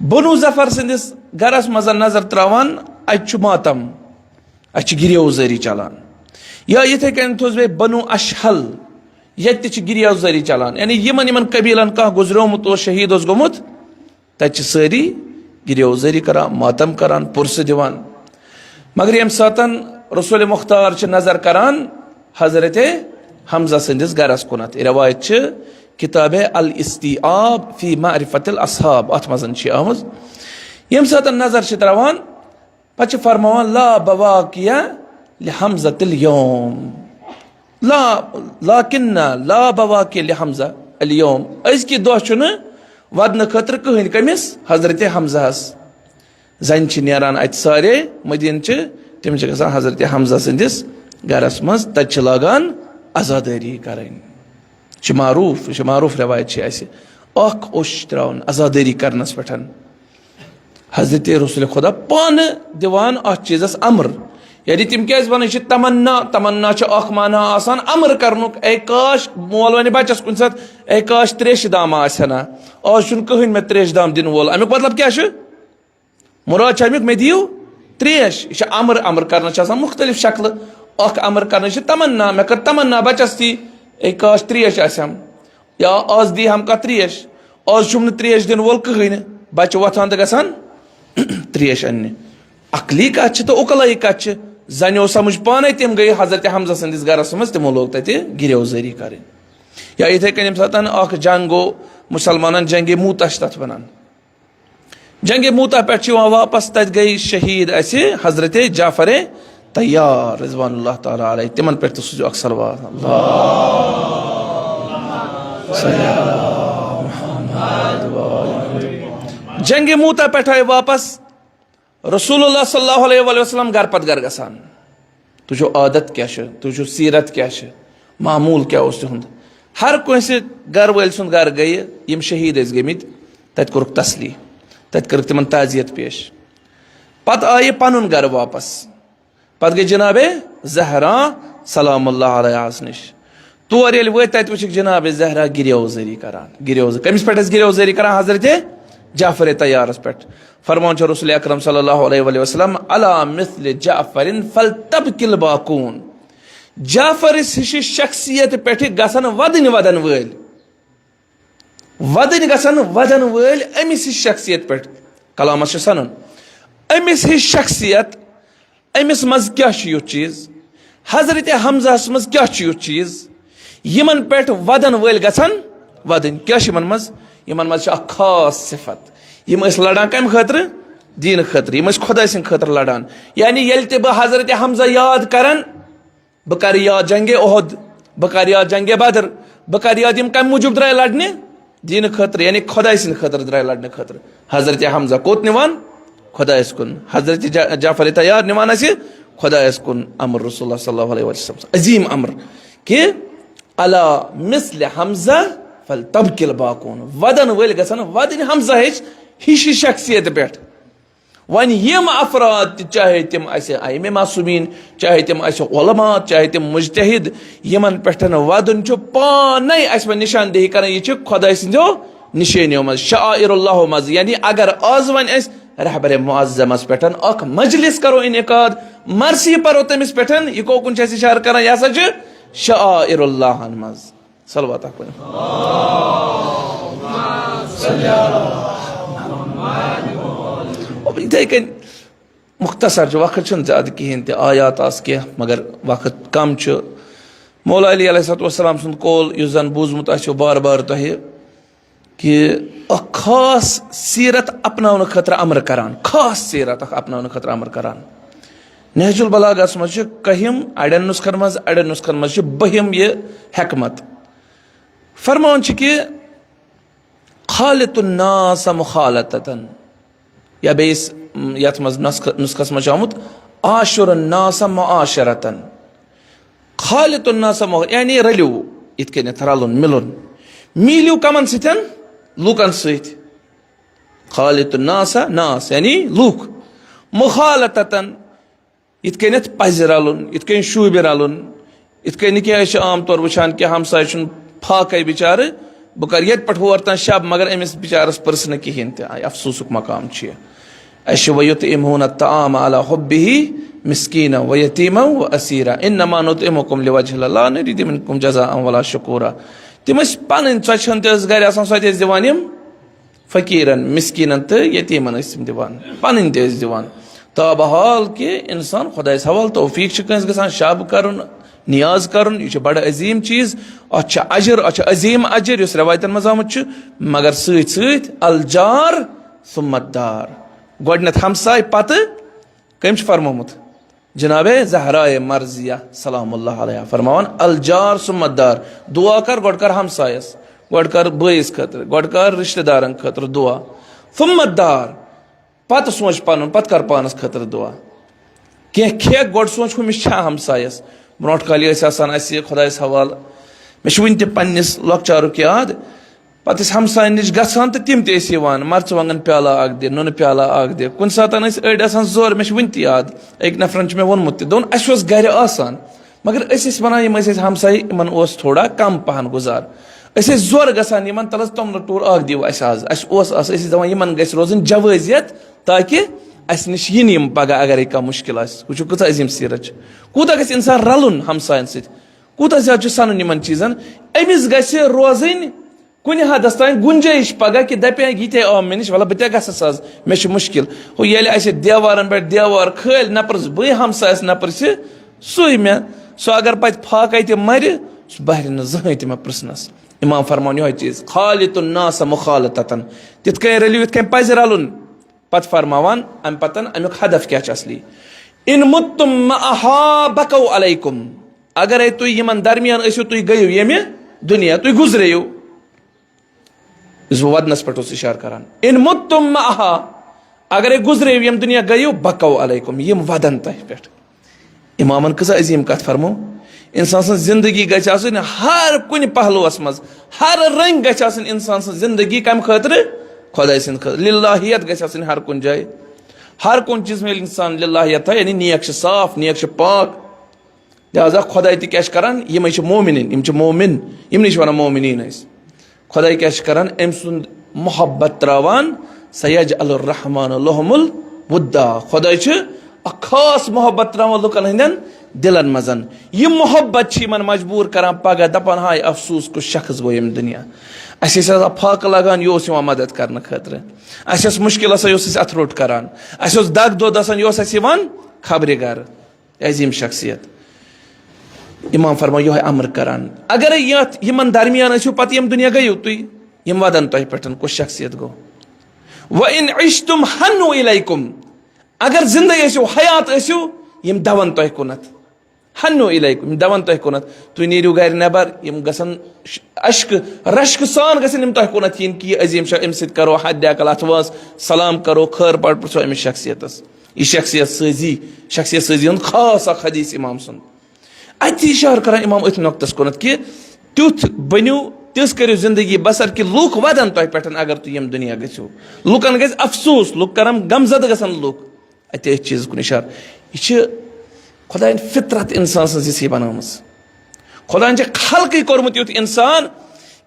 بنو ظفر سٕنٛدِس گرس منٛز نظر تراوان، اَتہِ چھُ ماتم، اَتہِ چھِ گریو زٲری چلان۔ یا یِتھے کٔنۍ تھوٚز بیٚیہِ بنو اشہل، ییٚتہِ تہِ چھِ گریو زٲری چلان، یعنی یِمن، یِمن قبیلن کانٛہہ گُزریومُت اوس، شہید اوس گوٚمُت، تَتہِ چھِ سٲری گریو زٲری کران، ماتم کران، پُرسہٕ دِوان۔ مگر ییٚمہِ ساتَن رسول مختار چھِ نظر کران حضرت حمزہ سٕنٛدِس گرس کُنتھ، رِوایت چھِ کتابِ الاستیعاب فی معرفت الاصحاب، اَتھ منٛز چھِ آمٕژ۔ ییٚمہِ ساتَن نظر چھِ تراوان، پتہٕ چھِ فرماوان، "لا بواکیہ لحمزۃ الیوم۔" لا، لاکن لا بواکیہ لحمزہ الیوم۔ أزکہِ دۄہ چھُنہٕ ودنہٕ خٲطرٕ کٕہٕنۍ کٔمِس؟ حضرت حمزہس۔ زنہِ چھِ نیران اتہِ سارے مدینہٕ چہِ، تِم چھِ گژھان حضرت حمزہ سٕنٛدِس گرس منٛز، تتہِ چھِ لاگان عزادٲری کرٕنۍ۔ چھِ معروف، یہِ چھِ معروف روایت چھِ اَسہِ۔ اکھ اوٚش ترٛاوُن عزادٲری کرنس پٮ۪ٹھ۔ حضرت رسول خدا پانہٕ دِوان اتھ چیٖزس امر۔ یعنی تِم کیازِ ونان چھِ تمنا؟ تمنا چھِ اکھ معنی آسان امر کرنُک، اے کاش مول ونہِ بچس کُنہِ ساتہٕ، اے کاش تریشہِ دام آسہِ ہنا، آز چھُنہٕ کٕہٕنۍ مےٚ تریشہِ دام دِنہٕ وول۔ امیُک مطلب کیٛاہ چھُ؟ مراد چھُ امیُک، مےٚ دِیِو تریش۔ یہِ چھُ امر، امر کرنس چھِ آسان مختلف شکلہٕ۔ اکھ امر کرنس چھِ تمنا، مےٚ کٔر تمنا بچس تہِ، اے کاش تریش آسہِ ہم۔ یا آز دی ہم کانٛہہ تریش۔ آز چھُم نہٕ تریش دِنہٕ وول کٕہٕنۍ نہٕ۔ بچہٕ وۄتھان تہٕ گژھان تریش اننہِ۔ عقلی کتھ چھِ تہٕ عقلٲیی کتھ چھِ۔ زنیو سمجھ پانے، تِم گٔے حضرت حمزہ سٕنٛدِس گرس منٛز، تِمو لوگ تتہِ گریو زٲری کرٕنۍ۔ یا یِتھے کٔنۍ ییٚمہِ ساتہٕ اکھ جنگ گوٚو مسلمانن، جنگ موٗتہ چھِ تتھ ونان۔ جنگ موٗتہ پٮ۪ٹھ چھِ یِوان واپس، تتہِ گٔے شہید اسہِ حضرت جعفر طیار رضوان اللہ تعالیٰ علیہ، تِمن پٮ۪ٹھ تہِ سوٗزِو اکھ صلوات۔ اللہ صلی علی محمد و آل محمد۔ جنگ موٗتہ پٮ۪ٹھ آیہِ واپس رسول اللہ صلی اللہ علیہ وآلہ وسلم گرٕ پتہٕ گرٕ گژھان۔ تُہۍ چھُو عادت کیٛاہ چھُ؟ تُہۍ چھُو سیرت کیٛاہ چھِ؟ معموٗل کیٛاہ اوس تِہُنٛد؟ ہر کٲنٛسہِ گرٕ وٲلۍ سُنٛد گرٕ گٔیہِ، یِم شہیٖد ٲسۍ گٔمٕتۍ، تَتہِ کوٚرُکھ تسلی، تَتہِ کٔرٕکھ تِمن تعزیت پیش۔ پتہٕ آیہِ پنُن گرٕ واپس۔ پتہٕ گٔے جناب زہرا سلام اللہ علیہَس نِش۔ تور ییٚلہِ وٲتۍ، تَتہِ وٕچھِکھ جناب زہرا گریو زٲری کران۔ گریو زٲری۔ کٔمِس پٮ۪ٹھ ٲس گریو زٲری کران؟ حضرت جعفر طیارس پٮ۪ٹھ۔ فرمان چھُ رسول اکرم صلی اللہ علیہ وآلہ وسلم، "علی مثل جعفر فلتبک الباکون۔" جعفرس ہِشہِ شخصیت پٮ۪ٹھ گژھن ودٕنۍ ودن وٲلۍ۔ ودٕنۍ گژھن ودن وٲلۍ أمِس ہِش شخصیت پٮ۪ٹھ۔ کلامس چھُ سنُن۔ أمِس ہِش شخصیت، أمِس منٛز کیٛاہ چھُ یُتھ چیٖز؟ حضرت حمزہس منٛز کیٛاہ چھُ یُتھ چیٖز؟ یِمن پٮ۪ٹھ ودن وٲلۍ گژھن ودٕنۍ۔ کیٛاہ چھُ یِمن منٛز؟ یِمن منٛز چھِ اکھ خاص صفت۔ یِم ٲسۍ لڑان کمہِ خٲطرٕ؟ دیٖنہٕ خٲطرٕ۔ یِم ٲسۍ خۄداے سٕنٛدِ خٲطرٕ لڑان۔ یعنی ییٚلہِ تہِ بہٕ حضرت حمزہ یاد کرن، بہٕ کرٕ یاد جنگِ احد، بہٕ کرٕ یاد جنگِ بدر، بہٕ کرٕ یاد یِم کمہِ موٗجوٗب درٛاے لڑنہِ؟ دیٖنہٕ خٲطرٕ، یعنی خۄداے سٕنٛدِ خٲطرٕ درٛاے لڑنہٕ خٲطرٕ۔ حضرت حمزہ کوٚت نِوان؟ خۄدایس کُن۔ حضرت جا-، جعفر طیار نِوان اَسہِ خۄدایس کُن۔ امر رسول اللہ صلی اللہ علیہ وسلم، عظیٖم امر کہِ علی مثل حمزہ فلتبک الباکون۔ ودن وٲلۍ گژھن ودٕنۍ حمزہ ہِش، ہِشہِ شخصیت پٮ۪ٹھ۔ وۄنۍ یِم افراد تہِ، چاہے تِم اَسہِ ائمہ معصومین، چاہے تِم اَسہِ علماء، چاہے تِم مجتہد، یِمن پٮ۪ٹھ ودُن چھُ پانے اَسہِ وۄنۍ نشاندہی کران، یہِ چھِ خۄداے سٕنٛدیو نشٲنیو منٛز، شعائر اللہ منٛز۔ یعنی اگر آز وۄنۍ أسۍ رہبر معظمس پٮ۪ٹھ اکھ مجلس کرو انعقاد، مرثی پرو تٔمِس پٮ۪ٹھ، یہِ کوکُن چھُ اَسہِ اشارٕ کران؟ یہِ ہسا چھُ شعائر اللہن منٛز۔ صلوات اکھ پٔرِو۔ یِتھَے کٔنۍ مختصر چھُ، وقت چھُنہٕ زیادٕ کِہیٖنۍ تہِ، آیات آسہٕ کینٛہہ، مگر وقت کم چھُ۔ مولا علی علیہ الصلوۃ والسلام سُنٛد قول، یُس زن بوٗزمُت آسیو بار بار تۄہہِ، کہِ اکھ خاص سیرت اپناونہٕ خٲطرٕ امر کران، خاص سیرت اکھ اپناونہٕ خٲطرٕ امر کران۔ نہج البلاغہس منٛز چھُ کٔہِم اڑٮ۪ن نسخن منٛز، اڑٮ۪ن نسخن منٛز چھُ بٔہِم یہِ حکمت۔ فرمان چھُ کہِ، "خالط الناس مخالطتاً"، یا بیٚیِس، م، یَتھ منٛز نسخہٕ، نسخس منٛز چھُ آمُت، "عاشر الناس معاشرتاً"۔ "خالط الناس مخ-"، یعنی رٔلِو، یِتھ کٔنٮ۪تھ رَلُن، مِلُن۔ میٖلِو کَمن سۭتٮ۪ن؟ لوٗکن سۭتۍ۔ خالط الناس، ناس یعنی لوٗکھ۔ مخالطتاً، یِتھ کٔنٮ۪تھ پزِ رلُن، یِتھ کٔنۍ شوٗبہِ رلُن، یِتھ کٔنۍ نہٕ کینٛہہ۔ أسۍ چھِ عام طور وٕچھان کہِ ہمسایہِ چھُنہٕ فاقے بِچارٕ، بہٕ کرٕ ییٚتہِ پٮ۪ٹھ ہور تام شب، مگر أمِس بِچارس پٔرٕس نہٕ کِہیٖنۍ تہِ۔ آے افسوٗسُک مقام چھُ یہِ۔ اَسہِ چھُ "وَيُطْعِمُونَ الطَّعَامَ عَلَىٰ حُبِّهِ مِسْكِينًا وَيَتِيمًا وَأَسِيرًا إِنَّمَا نُطْعِمُكُمْ لِوَجْهِ اللَّهِ لَا نُرِيدُ مِنْكُمْ جَزَاءً وَلَا شُكُورًا"۔ تِم ٲسۍ پنٕنۍ ژۄچہِ ہن تہِ ٲسۍ گرِ آسان، سۄ تہِ ٲسۍ دِوان یِم فقیٖرن، مِسکیٖنن تہٕ یتیٖمن ٲسۍ تِم دِوان، پنٕنۍ تہِ ٲسۍ دِوان۔ تابحال کہِ انسان خۄدایس حوالہٕ، توفیٖق چھِ کٲنٛسہِ گژھان شب کرُن، نیاز کرُن، یہِ چھُ بڑٕ عظیٖم چیٖز۔ اتھ چھُ اجر، اتھ چھُ عظیٖم اجر، یُس رٮ۪وایتن منٛز آمُت چھُ۔ مگر سۭتۍ سۭتۍ الجار ثم الدار، گۄڈٕنٮ۪تھ ہمساے، پتہٕ کٔمۍ چھُ فرمومُت؟ جناب زہرائے مرضیہ سلام اللہ علیہا فرماوان، "الجار ثم الدار"، دعا کر، گۄڈٕ کر ہمسایس، گۄڈٕ کر بٲیِس خٲطرٕ، گۄڈٕ کر رشتہٕ دارن خٲطرٕ دعا، ثم الدار، پتہٕ سونچ پنُن، پتہٕ کر پانس خٲطرٕ دعا۔ کینٛہہ کھیٚکھ، گۄڈٕ سونچ ہُمِس چھا ہمسایس۔ برونٛٹھ کالہِ ٲسۍ آسان اسہِ خۄدایس حوالہٕ مےٚ چھُ وٕنہِ تہِ پننِس لۄکچارُک یاد۔ پتہٕ ٲسۍ ہمساین نِش گژھان تہٕ تِم تہِ ٲسۍ یِوان، مرژٕوانٛگن پیالہ اکھ دِ، نُنہٕ پیالہ اکھ دِ۔ کُنہِ ساتہٕ ٲسۍ أڑۍ آسان زورٕ، مےٚ چھُ وٕنہِ تہِ یاد، أکۍ نفرن چھُ مےٚ ووٚنمُت تہِ، دوٚپُن، اسہِ اوس گرِ آسان، مگر أسۍ ٲسۍ ونان، یِم ٲسۍ اَسہِ ہمسایہِ، یِمن اوس تھوڑا کم پہن گُزار۔ أسۍ ٲسۍ زورٕ گژھان یِمن، تلس توٚملہٕ ٹوٗر اکھ دِیِو اسہِ آز۔ اسہِ اوس آسان، أسۍ ٲسۍ دپان، یِمن گژھِ روزٕنۍ جوٲزیت، تاکہِ اسہِ نِش یِن یِم پگاہ اگرے کانٛہہ مُشکل آسہِ۔ وٕچھِو، کۭژاہ عظیٖم سیٖرت چھِ، کوٗتاہ گژھِ انسان رلُن ہمساین سۭتۍ، کوٗتاہ زیادٕ چھُ سنُن یِمن چیٖزن۔ أمِس گژھِ روزٕنۍ کُنہِ حدس تام گُنجٲیِش پگاہ کہِ دپہِ، یہِ تہِ آو مےٚ نِش، وَلہٕ بہٕ تہِ گژھس آز، مےٚ چھُ مُشکِل۔ ہُہ ییٚلہِ اَسہِ دیوارن پٮ۪ٹھ دیوار کھٲلۍ، نہ پرٛژھ بٕے ہمسایس، نہ پرٛژھِ سُے مےٚ۔ سُہ اگر پتہٕ فاقے تہِ مرِ، سُہ بہرِ نہٕ زٕہٕنۍ تہِ مےٚ پرٛژھنس۔ امام فرماوان یِہوٚے چیٖز، خالط الناس مخالطتاً، تِتھ کٔنۍ رٔلِو یِتھ کٔنۍ پزِ رلُن۔ پتہٕ فرماوان امہِ پتن امیُک ہدف کیٛاہ چھُ اصلی۔ ان متم معها بکوا علیکم، اگرے تُہۍ یِمن درمیان ٲسِو، تُہۍ گٔیِو ییٚمہِ دُنیا، تُہۍ گُزریِو۔ یُس بہٕ ودنس پٮ۪ٹھ اوسُس اشارٕ کران، ان متم معها، اگرے گُزریو ییٚمہِ دُنیا گٔیِو، بکوا علیکم، یِم ودن تۄہہِ پٮ۪ٹھ۔ امامن کۭژاہ عظیٖم کتھ فرمٲو۔ انسان سٕنٛز زندگی گژھِ آسٕنۍ ہر کُنہِ پہلوس منٛز، ہر رنگۍ گژھِ آسٕنۍ انسان سٕنٛز زندگی کمہِ خٲطرٕ؟ خۄداے سٕنٛدِ خٲطرٕ۔ للہیت گژھِ آسٕنۍ ہر کُنہِ جایہِ۔ ہر کُنہِ چیٖز میلہِ انسان للہیت تھایہِ، یعنی نیک چھِ صاف، نیک چھِ پاک۔ لہذا خۄداے تہِ کیٛاہ چھِ کران؟ یِمے چھِ مومنین، یِم چھِ مومن، یِمنٕے چھِ ونان مومنین أسۍ۔ خۄداے کیٛاہ چھِ کران؟ أمۍ سُنٛد محبت تراوان، سیجعل الرحمن لهم الودا۔ خۄداے چھُ اکھ خاص محبت تراوان لُکن ہٕنٛدٮ۪ن دِلن منٛز۔ یہِ محبت چھِ یِمن مجبوٗر کران پگاہ دپان، ہاے افسوس، کُس شخص گوٚو ییٚمہِ دُنیا۔ اَسہِ ٲسۍ آسان فاقہٕ لگان، یہِ اوس یِوان مدد کرنہٕ خٲطرٕ۔ اَسہِ ٲس مُشکل آسان، یہِ اوس اَسہِ اَتھٕ روٚٹ کران۔ اَسہِ اوس دگ دود آسان، یہِ اوس اَسہِ یِوان خبرِ گرٕ۔ عظیٖم شخصیت۔ امام فرماو یِہوٚے امر کران۔ اگرے یتھ، یِمن درمیان ٲسِو، پتہٕ ییٚمہِ دُنیا گٔیِو تُہۍ، یِم ودن تۄہہِ پٮ۪ٹھ، کُس شخصیت گوٚو؟ وَإِنْ عِشْتُمْ حَنُّوا إِلَيْكُمْ، اگر زندے ٲسِو، حیات ٲسِو، یِم دون تۄہہِ کُنتھ۔ حَنُّوا إِلَيْكُمْ، یِم دون تۄہہِ کُنتھ۔ تُہۍ نیٖرِو گرِ نٮ۪بر، یِم گژھن ش-، اشکہٕ، رشکہٕ سان گژھن یِم تۄہہِ کُنتھ یِنۍ کہِ یہِ عظیٖم شخص، أمِس سۭتۍ کرو حدِ اقل اتھٕ واس، سلام کرو، خٲر پٲٹھۍ پرژھو أمِس شخصیتس۔ یہِ شخصیت سٲزی، شخصیت سٲزی ہُنٛد خاص اکھ حدیث امام سُنٛد۔ اتی اشارٕ کران امام أتھۍ نۄقطس کُنتھ کہِ تیُتھ بٔنِو، تِژھ کٔرِو زندگی بسر کہِ لوٗکھ ودن تۄہہِ پٮ۪ٹھ اگر تُہۍ ییٚمہِ دُنیا گٔژھِو۔ لوٗکن گژھِ افسوس، لوٗکھ کرن غمزدٕ گژھن لوٗکھ۔ اتی أتھۍ چیٖزس کُن اشارٕ۔ یہِ چھِ خۄداین فطرت انسان سٕنٛز یِژھٕے بنٲومٕژ۔ خۄداین چھِ خلقٕے کوٚرمُت یُتھ انسان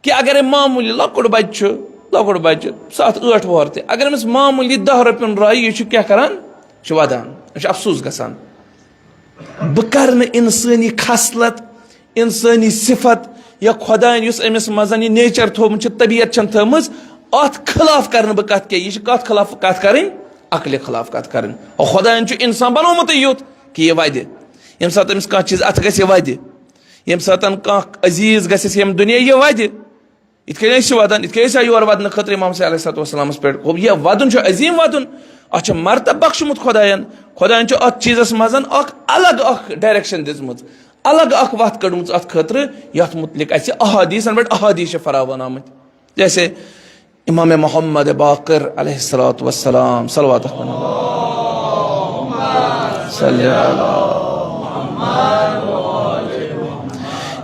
کہِ اگرے معموٗلی لۄکُٹ بچہِ چھُ، لۄکُٹ بچہِ ستھ ٲٹھ وُہر تہِ، اگر أمِس معموٗلی دَہ رۄپیُن رایہِ، یہِ چھُ کیٛاہ کران؟ یہِ چھُ ودان، أمِس چھُ افسوس گژھان۔ بہٕ کرٕ نہٕ انسٲنی خصلت، انسٲنی صفت یا خۄداین یُس أمِس منٛز یہِ nature تھوٚومُت چھُ، طبیعت چھَن تھٲومٕژ، اتھ خلاف کرٕ نہٕ بہٕ کتھ کینٛہہ۔ یہِ چھِ کتھ خلاف کتھ کرٕنۍ؟ عقلہِ خلاف کتھ کرٕنۍ۔ اور خۄداین چھُ انسان بنوومُتٕے یُتھ کہِ یہِ ودِ۔ ییٚمہِ ساتہٕ أمِس کانٛہہ چیٖز اتھٕ گژھِ، یہِ ودِ۔ ییٚمہِ ساتہٕ کانٛہہ عزیٖز گژھٮ۪س ییٚمہِ دُنیا، یہِ ودِ۔ یِتھ کٔنۍ أسۍ چھِ ودان، یِتھ کٔنۍ أسۍ آے یور ودنہٕ خٲطرٕ امام حسین علیہ الصلوۃ والسلامس پٮ۪ٹھ، گوٚو، یہِ ودُن چھُ عظیٖم ودُن۔ اتھ چھُ مرتبہٕ بخشمُت خۄداین۔ خۄداین چھُ اتھ چیٖزس منٛز اکھ الگ اکھ direction دِژمٕژ، الگ اکھ وتھ کٔڑمٕژ اتھ خٲطرٕ، یتھ متعلق اسہِ احادیثن پٮ۪ٹھ احادیث چھِ فراوان آمٕتۍ۔ جیسے امام محمد باقر علیہ الصلوۃ والسلام، صلوات۔ صلی اللہ۔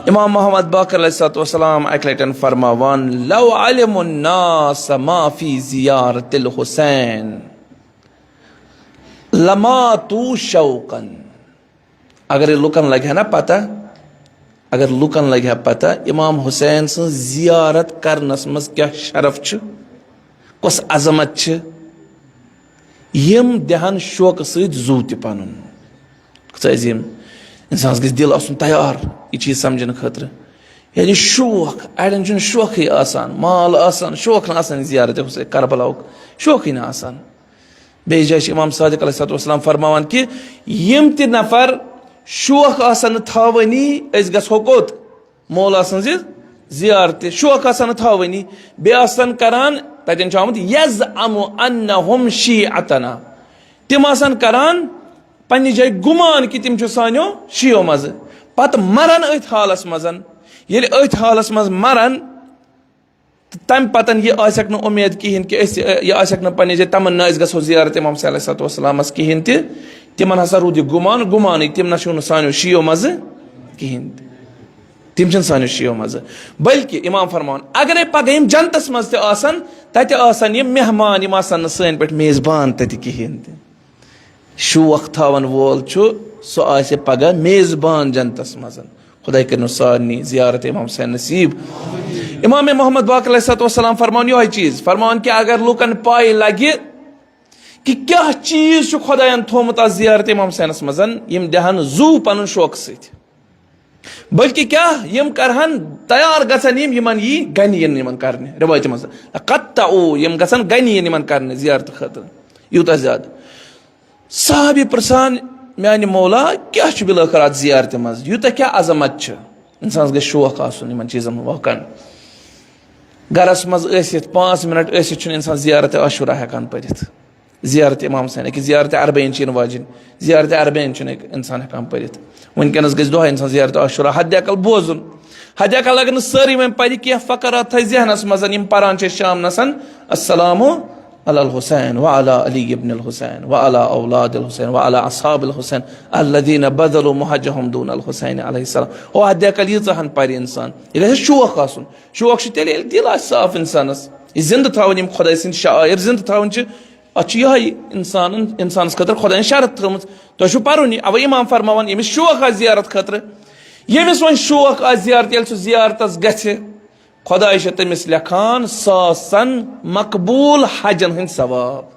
امام محمد باقر علیہ الصلوۃ والسلام اکہِ لٹہِ فرماوان، لو علم الناس ما فی زیارت الحسین لماتوا شوقا۔ اگر لُکن لگہِ ہا نا پتہ، اگر لُکن لگہِ ہا پتہ امام حسین سٕنٛز زیارت کرنس منٛز کیٛاہ شرف چھُ، کۄس عظمت چھِ، یِم دِہن شوقہٕ سۭتۍ زُو تہِ پنُن۔ کۭژاہ عظیٖم۔ انسانس گژھِ دِل آسُن تیار یہِ چیٖز سمجھنہٕ خٲطرٕ۔ یعنی شوق، اڑٮ۪ن چھُنہٕ شوقٕے آسان، مال آسان، شوق نہٕ آسان زیارت حسین کربلاہُک، شوقٕے نہٕ آسان۔ بیٚیِس جایہِ چھِ امام صادق علیہ الصلوۃ والسلام فرماوان کہِ یِم تہِ نفر شوق آسن نہٕ تھاوٲنی، أسۍ گژھو کوٚت؟ مولا سٕنٛزِ زیارتہِ۔ شوق آسن نہٕ تھاوٲنی، بیٚیہِ آسن کران، تتٮ۪ن چھُ آمُت، یزعم انہم شیعتنا۔ تِم آسن کران پننہِ جایہِ گُمان کہِ تِم چھِ سانیو شیعو منٛزٕ۔ پتہٕ مرن أتھۍ حالس منٛز۔ ییٚلہِ أتھۍ حالس منٛز مرن، تہٕ تَمہِ پَتَن یہِ آسٮ۪کھ نہٕ اُمید کِہیٖنۍ کہِ أسۍ، یہِ آسٮ۪کھ نہٕ پنٛنہِ جایہِ تَمنا أسۍ گژھو زیارت اِمام صٲب علیہ الصلوۃ والسلامَس کِہیٖنۍ تہِ۔ تِمَن ہسا روٗد یہِ گُمان گُمانٕے، تِم نہ چھِو نہٕ سانیو شیعو منٛزٕ کِہیٖنۍ تہِ۔ تِم چھِنہٕ سانیو شِیو منٛزٕ۔ بلکہِ امام فرماوان، اگرے پگاہ یِم جنتس منٛز تہِ آسن، تتہِ آسن یِم مہمان، یِم آسن نہٕ سٲنۍ پٲٹھۍ میزبان تتہِ کِہیٖنۍ تہِ۔ شوق تھاون وول چھُ، سُہ آسہِ پگاہ میزبان جنتس منٛز۔ خداے کٔرِنو سارنٕے زیارت امام حسین نصیب۔ امام محمد باقر علیہ الصلوۃ والسلام فرماوان یِہوٚے چیٖز، فرماوان کہِ اگر لوٗکن پاے لگہِ کہِ کیٛاہ چیٖز چھُ خداین تھوٚومُت اتھ زیارت امام حسینس منٛز، یِم دِہن زُو پنُن شوقہٕ سۭتۍ۔ بلکہِ کیٛاہ، یِم کرہن، تیار گژھن یِم، یِمن یی غنی یِن یِمن کرنہِ۔ روایتہِ منٛز، قطعوا، یِم گژھن غنی یِن یِمن کرنہِ زیارتہٕ خٲطرٕ۔ یوٗتاہ زیادٕ۔ صحابی پرژھان، میانہِ مولا، کیٛاہ چھُ بالٲخٕر اتھ زیارتہِ منٛز؟ یوٗتاہ کیٛاہ عظمت چھِ؟ انسانس گژھِ شوق آسُن یِمن چیٖزن واقعن۔ گرس منٛز ٲسِتھ، پانٛژھ منٹ ٲسِتھ چھُنہٕ انسان زیارت عاشورہ ہٮ۪کان پٔرِتھ۔ زیارت امام حسین، أکیاہ زیارت اربعین چھِ یِنہٕ واجِنۍ، زیارت اربعین چھُنہٕ ہیٚکہِ انسان ہٮ۪کان پٔرِتھ۔ وٕنکیٚنس گژھِ دۄہے انسان زیارت عاشورہ حد اقل بوزُن۔ حد اقل اگر نہٕ سٲرٕے وۄنۍ پرِ کینٛہہ، فقرات تھٲے ذہنس منٛز، یِم پران چھِ أسۍ شام نسن، السلام علی الحسین وعلی علی ابن الحسین وعلی اولاد الحسین وعلی اصحاب الحسین الذین بذلوا مہجہم دون الحسین علیہ السلام۔ او حد اقل ییٖژاہ ہن پرِ انسان۔ یہِ گژھِ شوق آسُن۔ شوق چھُ تیٚلہِ ییٚلہِ دِل آسہِ صاف انسانس۔ یہِ زندٕ تھاوٕنۍ، یِم خداے سٕنٛدۍ شعائر زندٕ تھاوٕنۍ چھِ، اتھ چھُ یِہوٚے انسانن، انسانس خٲطرٕ خداین شرط تھٲومٕژ۔ تۄہہِ چھُو پرُن یہِ، اوے امام فرماوان، ییٚمِس شوق آسہِ زیارت خٲطرٕ، ییٚمِس وۄنۍ شوق آسہِ زیارت، ییٚلہِ سُہ زیارتس گژھِ، خداے چھُ تٔمِس لیکھان ساسن مقبول حجن ہٕنٛدۍ ثواب۔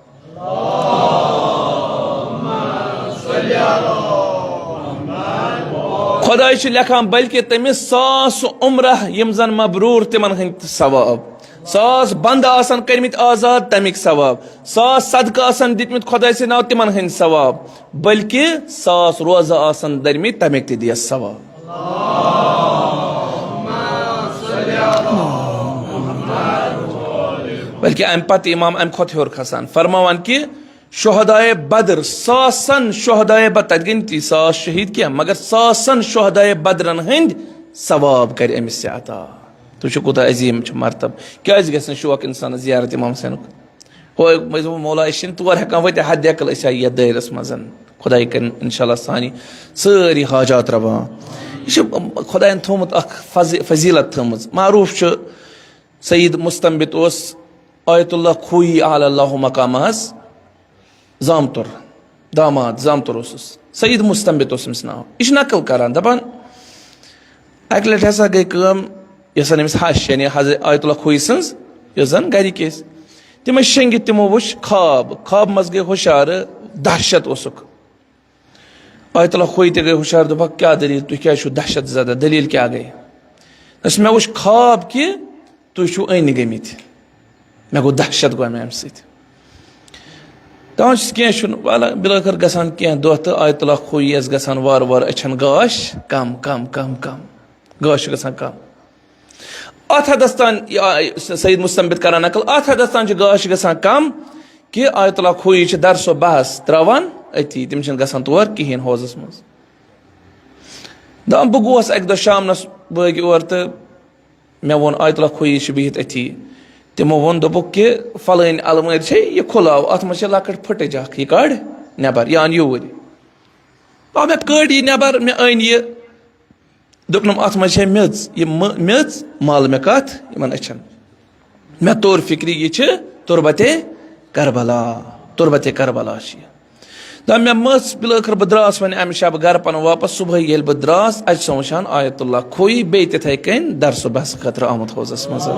خداے چھُ لیکھان بلکہِ تٔمِس ساس عمرہ یِم زن مبرور، تِمن ہٕنٛدۍ ثواب۔ ساس بندٕ آسن کٔرمٕتۍ آزاد، تمیِکۍ ثواب۔ ساس صدقہٕ آسن دِتمٕتۍ خۄداے سٕنٛدِ ناوٕ، تِمن ہٕنٛدۍ ثواب۔ بلکہِ ساس روزٕ آسن دٔرمٕتۍ، تمیِکۍ تہِ دِیس ثواب۔ بلکہِ امہِ پتہٕ امام امہِ کھۄتہٕ ہیوٚر کھسان، فرماوان کہِ شہدائے بدر، ساسن شہدائے بدر، تتہِ گٔے نہٕ تی ساس شہید کینٛہہ، مگر ساسن شہدائے بدرن ہٕنٛدۍ ثواب کرِ أمِس یہِ عطا۔ تُہۍ وٕچھِو کوٗتاہ عظیٖم چھُ مرتب۔ کیٛازِ گژھِ نہٕ شوق انسانس زیارت امام حسینُک؟ ہو، مےٚ دوٚپ، مولا، أسۍ چھِنہٕ تور ہٮ۪کان وٲتِتھ، حد اقل أسۍ آیہِ یتھ دٲیرس منٛز۔ خداے کرِن انشاءاللہ سانہِ سٲری حاجات روا۔ یہِ چھُ خداین تھوٚومُت اکھ فض-، فضیلت تھٲومٕژ۔ معروف چھُ، سید مستنبط اوس آیت اللہ خویی اعلی اللہ مقامہ حظ۔ زامتُر، داماد زامتُر اوسُس، سید مستنبط اوس أمِس ناو۔ یہِ چھُ نقل کران، دپان، اکہِ لٹہِ ہسا گٔے کٲم، یۄس زن أمِس ہش، یعنی حضرت آیت اللہ خویی سٕنٛز، یۄس زن گرِکۍ ٲسۍ، تِم ٲسۍ شٔنگِتھ، تِمو وُچھ خواب، خواب منٛز گٔے ہُشارٕ، دہشت اوسُکھ۔ آیت اللہ خویی تہِ گٔے ہُشار، دوٚپکھ، کیٛاہ دٔلیٖل؟ تُہۍ کیٛازِ چھِو دہشت زدہ؟ دٔلیٖل کیٛاہ گٔے؟ دوٚپُس، مےٚ وُچھ خواب کہِ تُہۍ چھِو أنۍ گٔمٕتۍ۔ مےٚ گوٚو دہشت، گوٚو مےٚ اَمہِ سۭتۍ۔ دَپان چھُس، کینٛہہ چھُنہٕ، وَلہٕ، بِلٲخٕر گژھان کینٛہہ دۄہ تہٕ آیت اللہ خویی یَس گژھان وارٕ وارٕ أچھَن گاش کَم، کَم، کَم، کَم۔ گاش چھُ گژھان کَم۔ اَتھ حدس تام، یہِ آ-، سید مستنبط کران نقل، اَتھ حدس تام چھُ گاش گژھان کَم کہِ آیت اللہ خویی چھِ درس و بحث ترٛاوان أتی، تِم چھِنہٕ گژھان تور کِہیٖنۍ حوضَس منٛز۔ دَپان، بہٕ گوس اَکہِ دۄہ شامنَس بٲگۍ اور تہٕ مےٚ ووٚن، آیت اللہ خویی چھِ بِہِتھ أتھی۔ تِمو ووٚن، دوٚپُکھ کہِ فلٲنۍ المٲرۍ چھے، یہِ کھُلاو، اَتھ منٛز چھِ لۄکٕٹ پھٕٹٕج اَکھ، یہِ کَڑ نٮ۪بر، یہِ اَن یوٗرۍ۔ آ، مےٚ کٔڑ یہِ نٮ۪بر، مےٚ أنۍ یہِ۔ دوٚپنَم، اَتھ منٛز چھے میٚژ، یہِ مٔ-، میٚژ، مَل مےٚ کَتھ یِمَن أچھَن۔ مےٚ توٚر فِکرِ، یہِ چھِ تُربَتِ کربلا، تُربَتِ کربلا چھِ یہِ۔ دوٚپ مےٚ، مٔژھ، بِلٲخٕر بہٕ درٛاس وۄنۍ اَمہِ شبہٕ گرٕ پَنُن واپَس۔ صُبحٲے ییٚلہِ بہٕ درٛاس، اَتہِ چھُسَن وٕچھان آیت اللہ خویی بیٚیہِ تِتھَے کٔنۍ درس و بحث خٲطرٕ آمُت حوضَس منٛز۔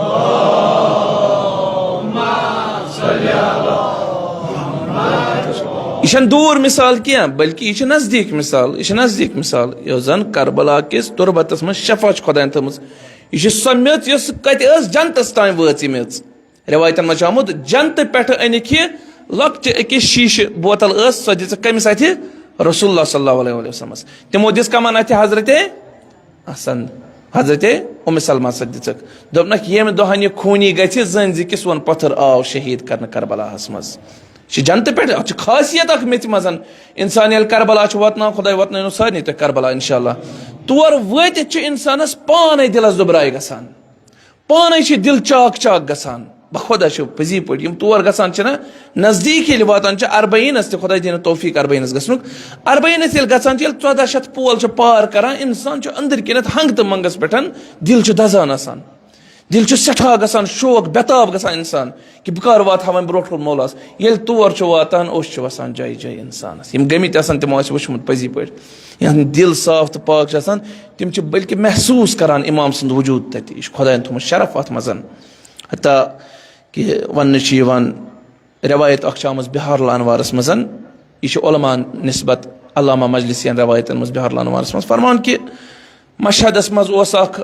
یہِ چھَنہٕ دوٗر مِثال کینٛہہ، بلکہِ یہِ چھِ نزدیٖک مِثال، یہِ چھِ نزدیٖک مِثال، یۄس زَن کربلا کِس تُربَتَس منٛز شفا چھِ خۄدایَن تھٲومٕژ۔ یہِ چھِ سۄ میٚژ، یۄس کَتہِ ٲس؟ جنتَس تام وٲژ یہِ میٚژ۔ رِوایتَن منٛز چھُ آمُت، جنتہٕ پٮ۪ٹھٕ أنِکھ یہِ لۄکچہِ أکِس شیٖشہٕ بوتل ٲس، سۄ دِژٕکھ کٔمِس اَتھِ؟ رسول اللہ صلی اللہ علیہ وسلمس۔ تِمو دِژ کَمَن اَتھِ؟ حضرت حسن، حضرت اُم سلمہ سۭتۍ دِژٕکھ۔ دوٚپنَکھ، ییٚمہِ دۄہَن یہِ خوٗنی گژھِ، زٲنۍ زِ کہِ سون پۄتھر آو شہیٖد کرنہٕ کربلاہَس منٛز۔ یہِ چھِ جنتہٕ پٮ۪ٹھ، اَتھ چھِ خاصیت اَکھ میٚژِ منٛز۔ اِنسان ییٚلہِ کربلا چھُ واتناوان، خۄداے واتنٲینو سارنٕے تُہۍ کربلا اِنشاءاللہ۔ تور وٲتِتھ چھُ اِنسانَس پانَے دِلَس دُبراے گژھان، پانَے چھِ دِل چاک چاک گژھان۔ بخدا چھِ پٔزی پٲٹھۍ یِم تور گژھان چھِنہ، نزدیٖک ییٚلہِ واتان چھِ اربعینس تہِ، خۄداے دِنہٕ توفیٖق اربعینس گژھنُک، اربعینس ییٚلہِ گژھان چھِ، ییٚلہِ ژۄداہ شیٚتھ پول چھِ پار کران، انسان چھُ أنٛدٕرۍ کِنٮ۪تھ ہنٛگتہٕ منٛگس پٮ۪ٹھ، دِل چھُ دزان آسان، دِل چھُ سٮ۪ٹھاہ گژھان، شوق بےٚتاب گژھان انسان کہِ بہٕ کر واتہٕ ہا وۄنۍ برونٛٹھ کُن مولاہس۔ ییٚلہِ تور چھُ واتان، اوٚش چھُ وسان جایہِ جایہِ انسانس۔ یِم گٔمٕتۍ آسان، تِمو آسہِ وٕچھمُت پٔزی پٲٹھۍ، یِہُنٛد دِل صاف تہٕ پاک چھُ آسان، تِم چھِ بلکہِ محسوٗس کران امام سُنٛد وجوٗد تَتہِ۔ یہِ چھُ خۄداین تھوٚومُت شرف اتھ منٛز۔ حتیٰ کہِ وننہٕ چھِ یِوان، روایت اکھ چھِ آمٕژ بحار الانوارس منٛز، یہِ چھِ علماء نسبت علامہ مجلسین روایتن منٛز بحار الانوارس منٛز فرمان کہِ مشہدس منٛز اوس اکھ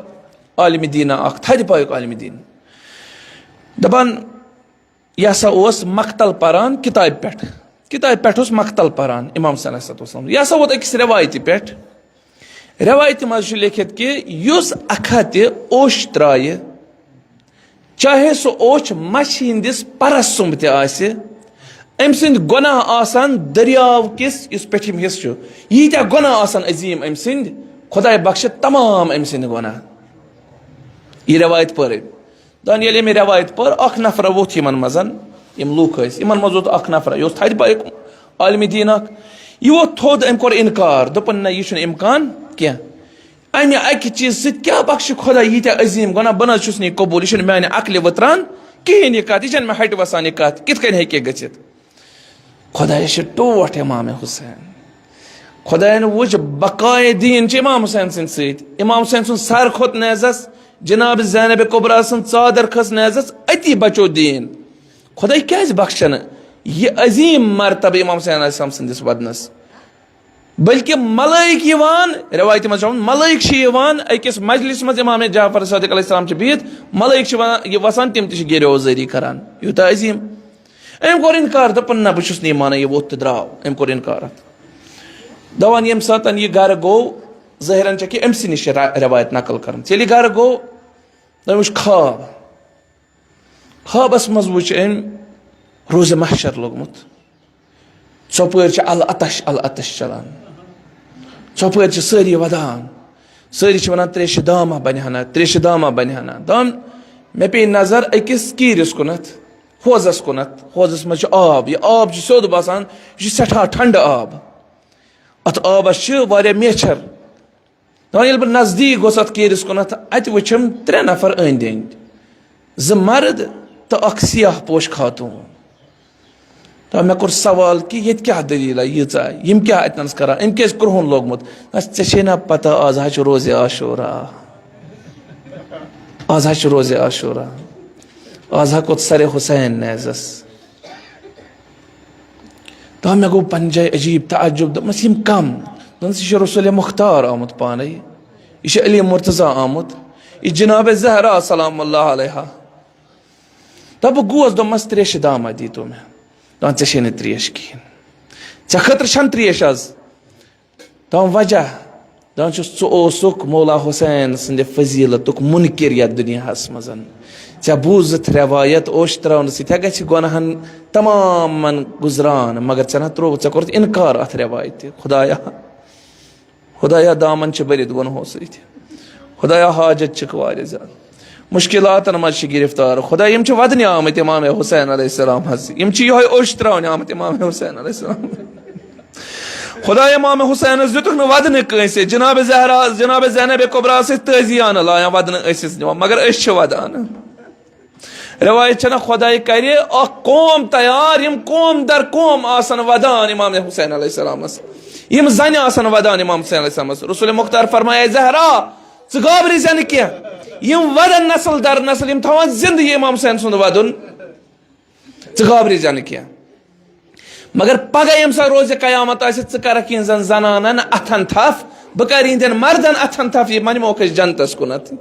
عالم دیٖنہ، اکھ تھدِ پایُک عالم دیٖن، دپان، یہِ ہسا اوس مقتل پران کتابہِ پٮ۪ٹھ، کتابہِ پٮ۪ٹھ اوس مقتل پران امام حسین علیہ الصلوۃ والسلام۔ یہِ ہسا ووت أکِس رٮ۪وایتہِ پٮ۪ٹھ۔ رٮ۪وایتہِ منٛز چھُ لیٚکھِتھ کہِ یُس اکھ ہتہِ اوٚش ترٛایہِ، چاہے سُہ اوٚش مَچھِ ہٕنٛدِس پَرَس سُمب تہِ آسہِ، أمۍ سٕنٛدۍ گۄناہ آسَن دٔریاو کِس یُس پیٚٹھِم حِصہٕ چھُ، ییٖتیٛاہ گۄناہ آسَن عظیٖم أمۍ سٕنٛدۍ، خۄداے بخشہِ تمام أمۍ سٕنٛدۍ گۄناہ۔ یہِ رٮ۪وایت پٔر أمۍ۔ دَپان ییٚلہِ أمۍ یہِ رٮ۪وایت پٔر، اَکھ نفرا ووٚتھ یِمَن منٛز، یِم لوٗکھ ٲسۍ، یِمَن منٛز ووٚتھ اَکھ نفرا، یہِ اوس تھدِ پایُک عالمِ دیٖن اَکھ۔ یہِ ووٚتھ تھوٚد، أمۍ کوٚر اِنکار، دوٚپُن، نہ، یہِ چھُنہٕ اِمکان کینٛہہ۔ امہِ اکہِ چیٖزٕ سۭتۍ کیٛاہ بخشہِ خۄدا ییٖتیٛاہ عظیٖم گۄناہ؟ بہٕ نہ حظ چھُس نہٕ یہِ قبوٗل، یہِ چھُنہٕ میانہِ عقلہِ وٕتران کِہیٖنۍ یہِ کتھ، یہِ چھَنہٕ مےٚ ہٹہِ وسان یہِ کتھ، کِتھ کٔنۍ ہیٚکہِ یہِ گٔژھِتھ؟ خۄدایس چھِ ٹوٹھ امام حسین۔ خۄداین وٕچھ بقایہِ دیٖن چھِ امام حسین سٕنٛدۍ سۭتۍ۔ امام حسین سُنٛد سر کھوٚت نیزس، جناب زینب کبریٰ سٕنٛز ژادر کھٔژ نیزس، أتی بچو دیٖن۔ خۄداے کیٛازِ بخشن یہِ عظیٖم مرتبہٕ امام حسین علیہ السلام سٕنٛدِس ودنس؟ بلکہ ملائک یِوان، رٮ۪وایتہِ منٛز چھُ آمُت، ملائک چھِ یِوان أکِس مجلس منٛز، امام جعفر صادق علیہ السلام چھِ بِہِتھ، ملائک چھِ وَنان، یہِ وَسان، تِم تہِ چھِ گیرِ عذٲری کران۔ یوٗتاہ عظیٖم۔ أمۍ کوٚر اِنکار، دوٚپُن، نہ، بہٕ چھُس نہٕ یہِ مانان، یہِ ووٚتھ تہٕ درٛاو۔ أمۍ کوٚر اِنکار اَتھ۔ دَپان، ییٚمہِ ساتَن یہِ گَرٕ گوٚو، ظٲہِرَن چھےٚ کہِ أمۍ سٕے نِش چھِ را-، رٮ۪وایت نقل کٔرمٕژ۔ ییٚلہِ یہِ گَرٕ گوٚو، تٔمۍ وٕچھ خواب۔ خوابس منٛز وُچھ أمۍ روزِ محشر لوٚگمُت، ژۄپٲرۍ چھِ العطش العطش چلان، ژۄپٲرۍ چھِ سٲری ودان، سٲری چھِ ونان، "تریشہِ داما بنہِ ہنا، تریشہِ داما بنہِ ہنا۔" دام مےٚ پیٚیہِ نظر أکِس کیٖرِس کُنتھ، حوضس کُنتھ۔ حوضس منٛز چھُ آب، یہِ آب چھُ سیوٚد باسان، یہِ چھُ سٮ۪ٹھاہ ٹھنڈٕ آب۔ اتھ آبس چھِ واریاہ میچھر۔ دپان، ییٚلہِ بہٕ نزدیٖک گوٚژھ اَتھ کیٖرِس کُنَتھ، اَتہِ وٕچھِم ترٛےٚ نفر أنٛدۍ أنٛدۍ، زٕ مرد تہٕ اکھ سیاہ پوش خاتوٗن۔ دپان، مےٚ کوٚر سوال کہِ ییٚتہِ کیٛاہ دٔلیٖلہ ییٖژاہ؟ یِم کیٛاہ اَتہِ نَس کران؟ أمۍ کیٛازِ کرٛہُن لوگمُت؟ دَپان، ژےٚ چھے نا پتہ، آز حظ چھُ روزِ عاشورا۔ آز حظ چھُ روزِ عاشورا۔ آز حظ کوٚت سرِ حسین نیزس۔ تہٕ مےٚ گوٚو پننہِ جایہِ عجیٖب تعجب، دوٚپمَس، "یِم کَم؟" دوٚپمَس، "یہِ چھُ رسول مختار آمُت پانَے، یہِ چھُ علی مرتضیٰ آمُت، یہِ جناب زہرا سلام اللہ علیہا۔" تہٕ بہٕ گوس، دوٚپمَس، "ترٛیشہِ دامہ دیٖتو مےٚ۔" دوٚپُن، "ژےٚ چھے نہٕ ترٛیش کِہیٖنۍ، ژےٚ خٲطرٕ چھَنہٕ ترٛیش آز۔" تام وجہ دان چھُس، ژٕ اوسُکھ مولا حسین سٕنٛدِ فضیلتُک منکر یتھ دُنیاہس منٛز۔ ژےٚ بوٗزٕتھ رٮ۪وایت اوش ترٛاونہٕ سۭتۍ ہا گژھِ گۄناہن تمامن گُزران، مگر ژےٚ نہ ترٛووُتھ، ژےٚ کوٚرُتھ انکار اتھ رٮ۪وایتہِ۔ خدایا، خدایا، دامن چھِ بٔرِتھ گۄنہو سۭتۍ۔ خدایا، حاجت چھِکھ واریاہ زیادٕ۔ مشکلاتن منٛز چھِ گرفتار۔ خدا، یِم چھِ ودنہِ آمٕتۍ امام حسین علیہ السلام حظ۔ یِم چھِ یِہوٚے اوٚش ترٛاونہِ آمٕتۍ امام حسین علیہ السلام۔ خدا، امام حسینس دیُتُکھ نہٕ ودنہٕ کٲنٛسہِ۔ جناب زہرا، جناب زینب کبریٰ ٲسۍ تٲزیانہٕ لایان، ودنہٕ ٲسِس نِوان، مگر أسۍ چھِ ودان۔ رٮ۪وایت چھےٚ نہ خداے کرِ اکھ قوم تیار، یِم قوم در قوم آسن ودان امام حسین علیہ السلامس، یِم زنہِ آسن ودان امام حسین علیہ السلامس۔ رسول مختار فرمایے، زہرا، ژٕ گابرِ زٮ۪نہٕ کینٛہہ، یِم ودن نسل در نسل، یِم تھاوان زندٕ یہِ امام حسین سُنٛد ودُن، ژٕ گابرِ زٮ۪نہٕ کینٛہہ۔ مگر پگاہ ییٚمہِ ساتہٕ روزِ قیامت آسہِ، ژٕ کرکھ یِہنٛزن زنانن اتھن تھپھ، بہٕ کرٕ یِہنٛدٮ۪ن مردن اتھن تھپھ، یہِ منہِ موکھ أسۍ جنتس کُنتھ۔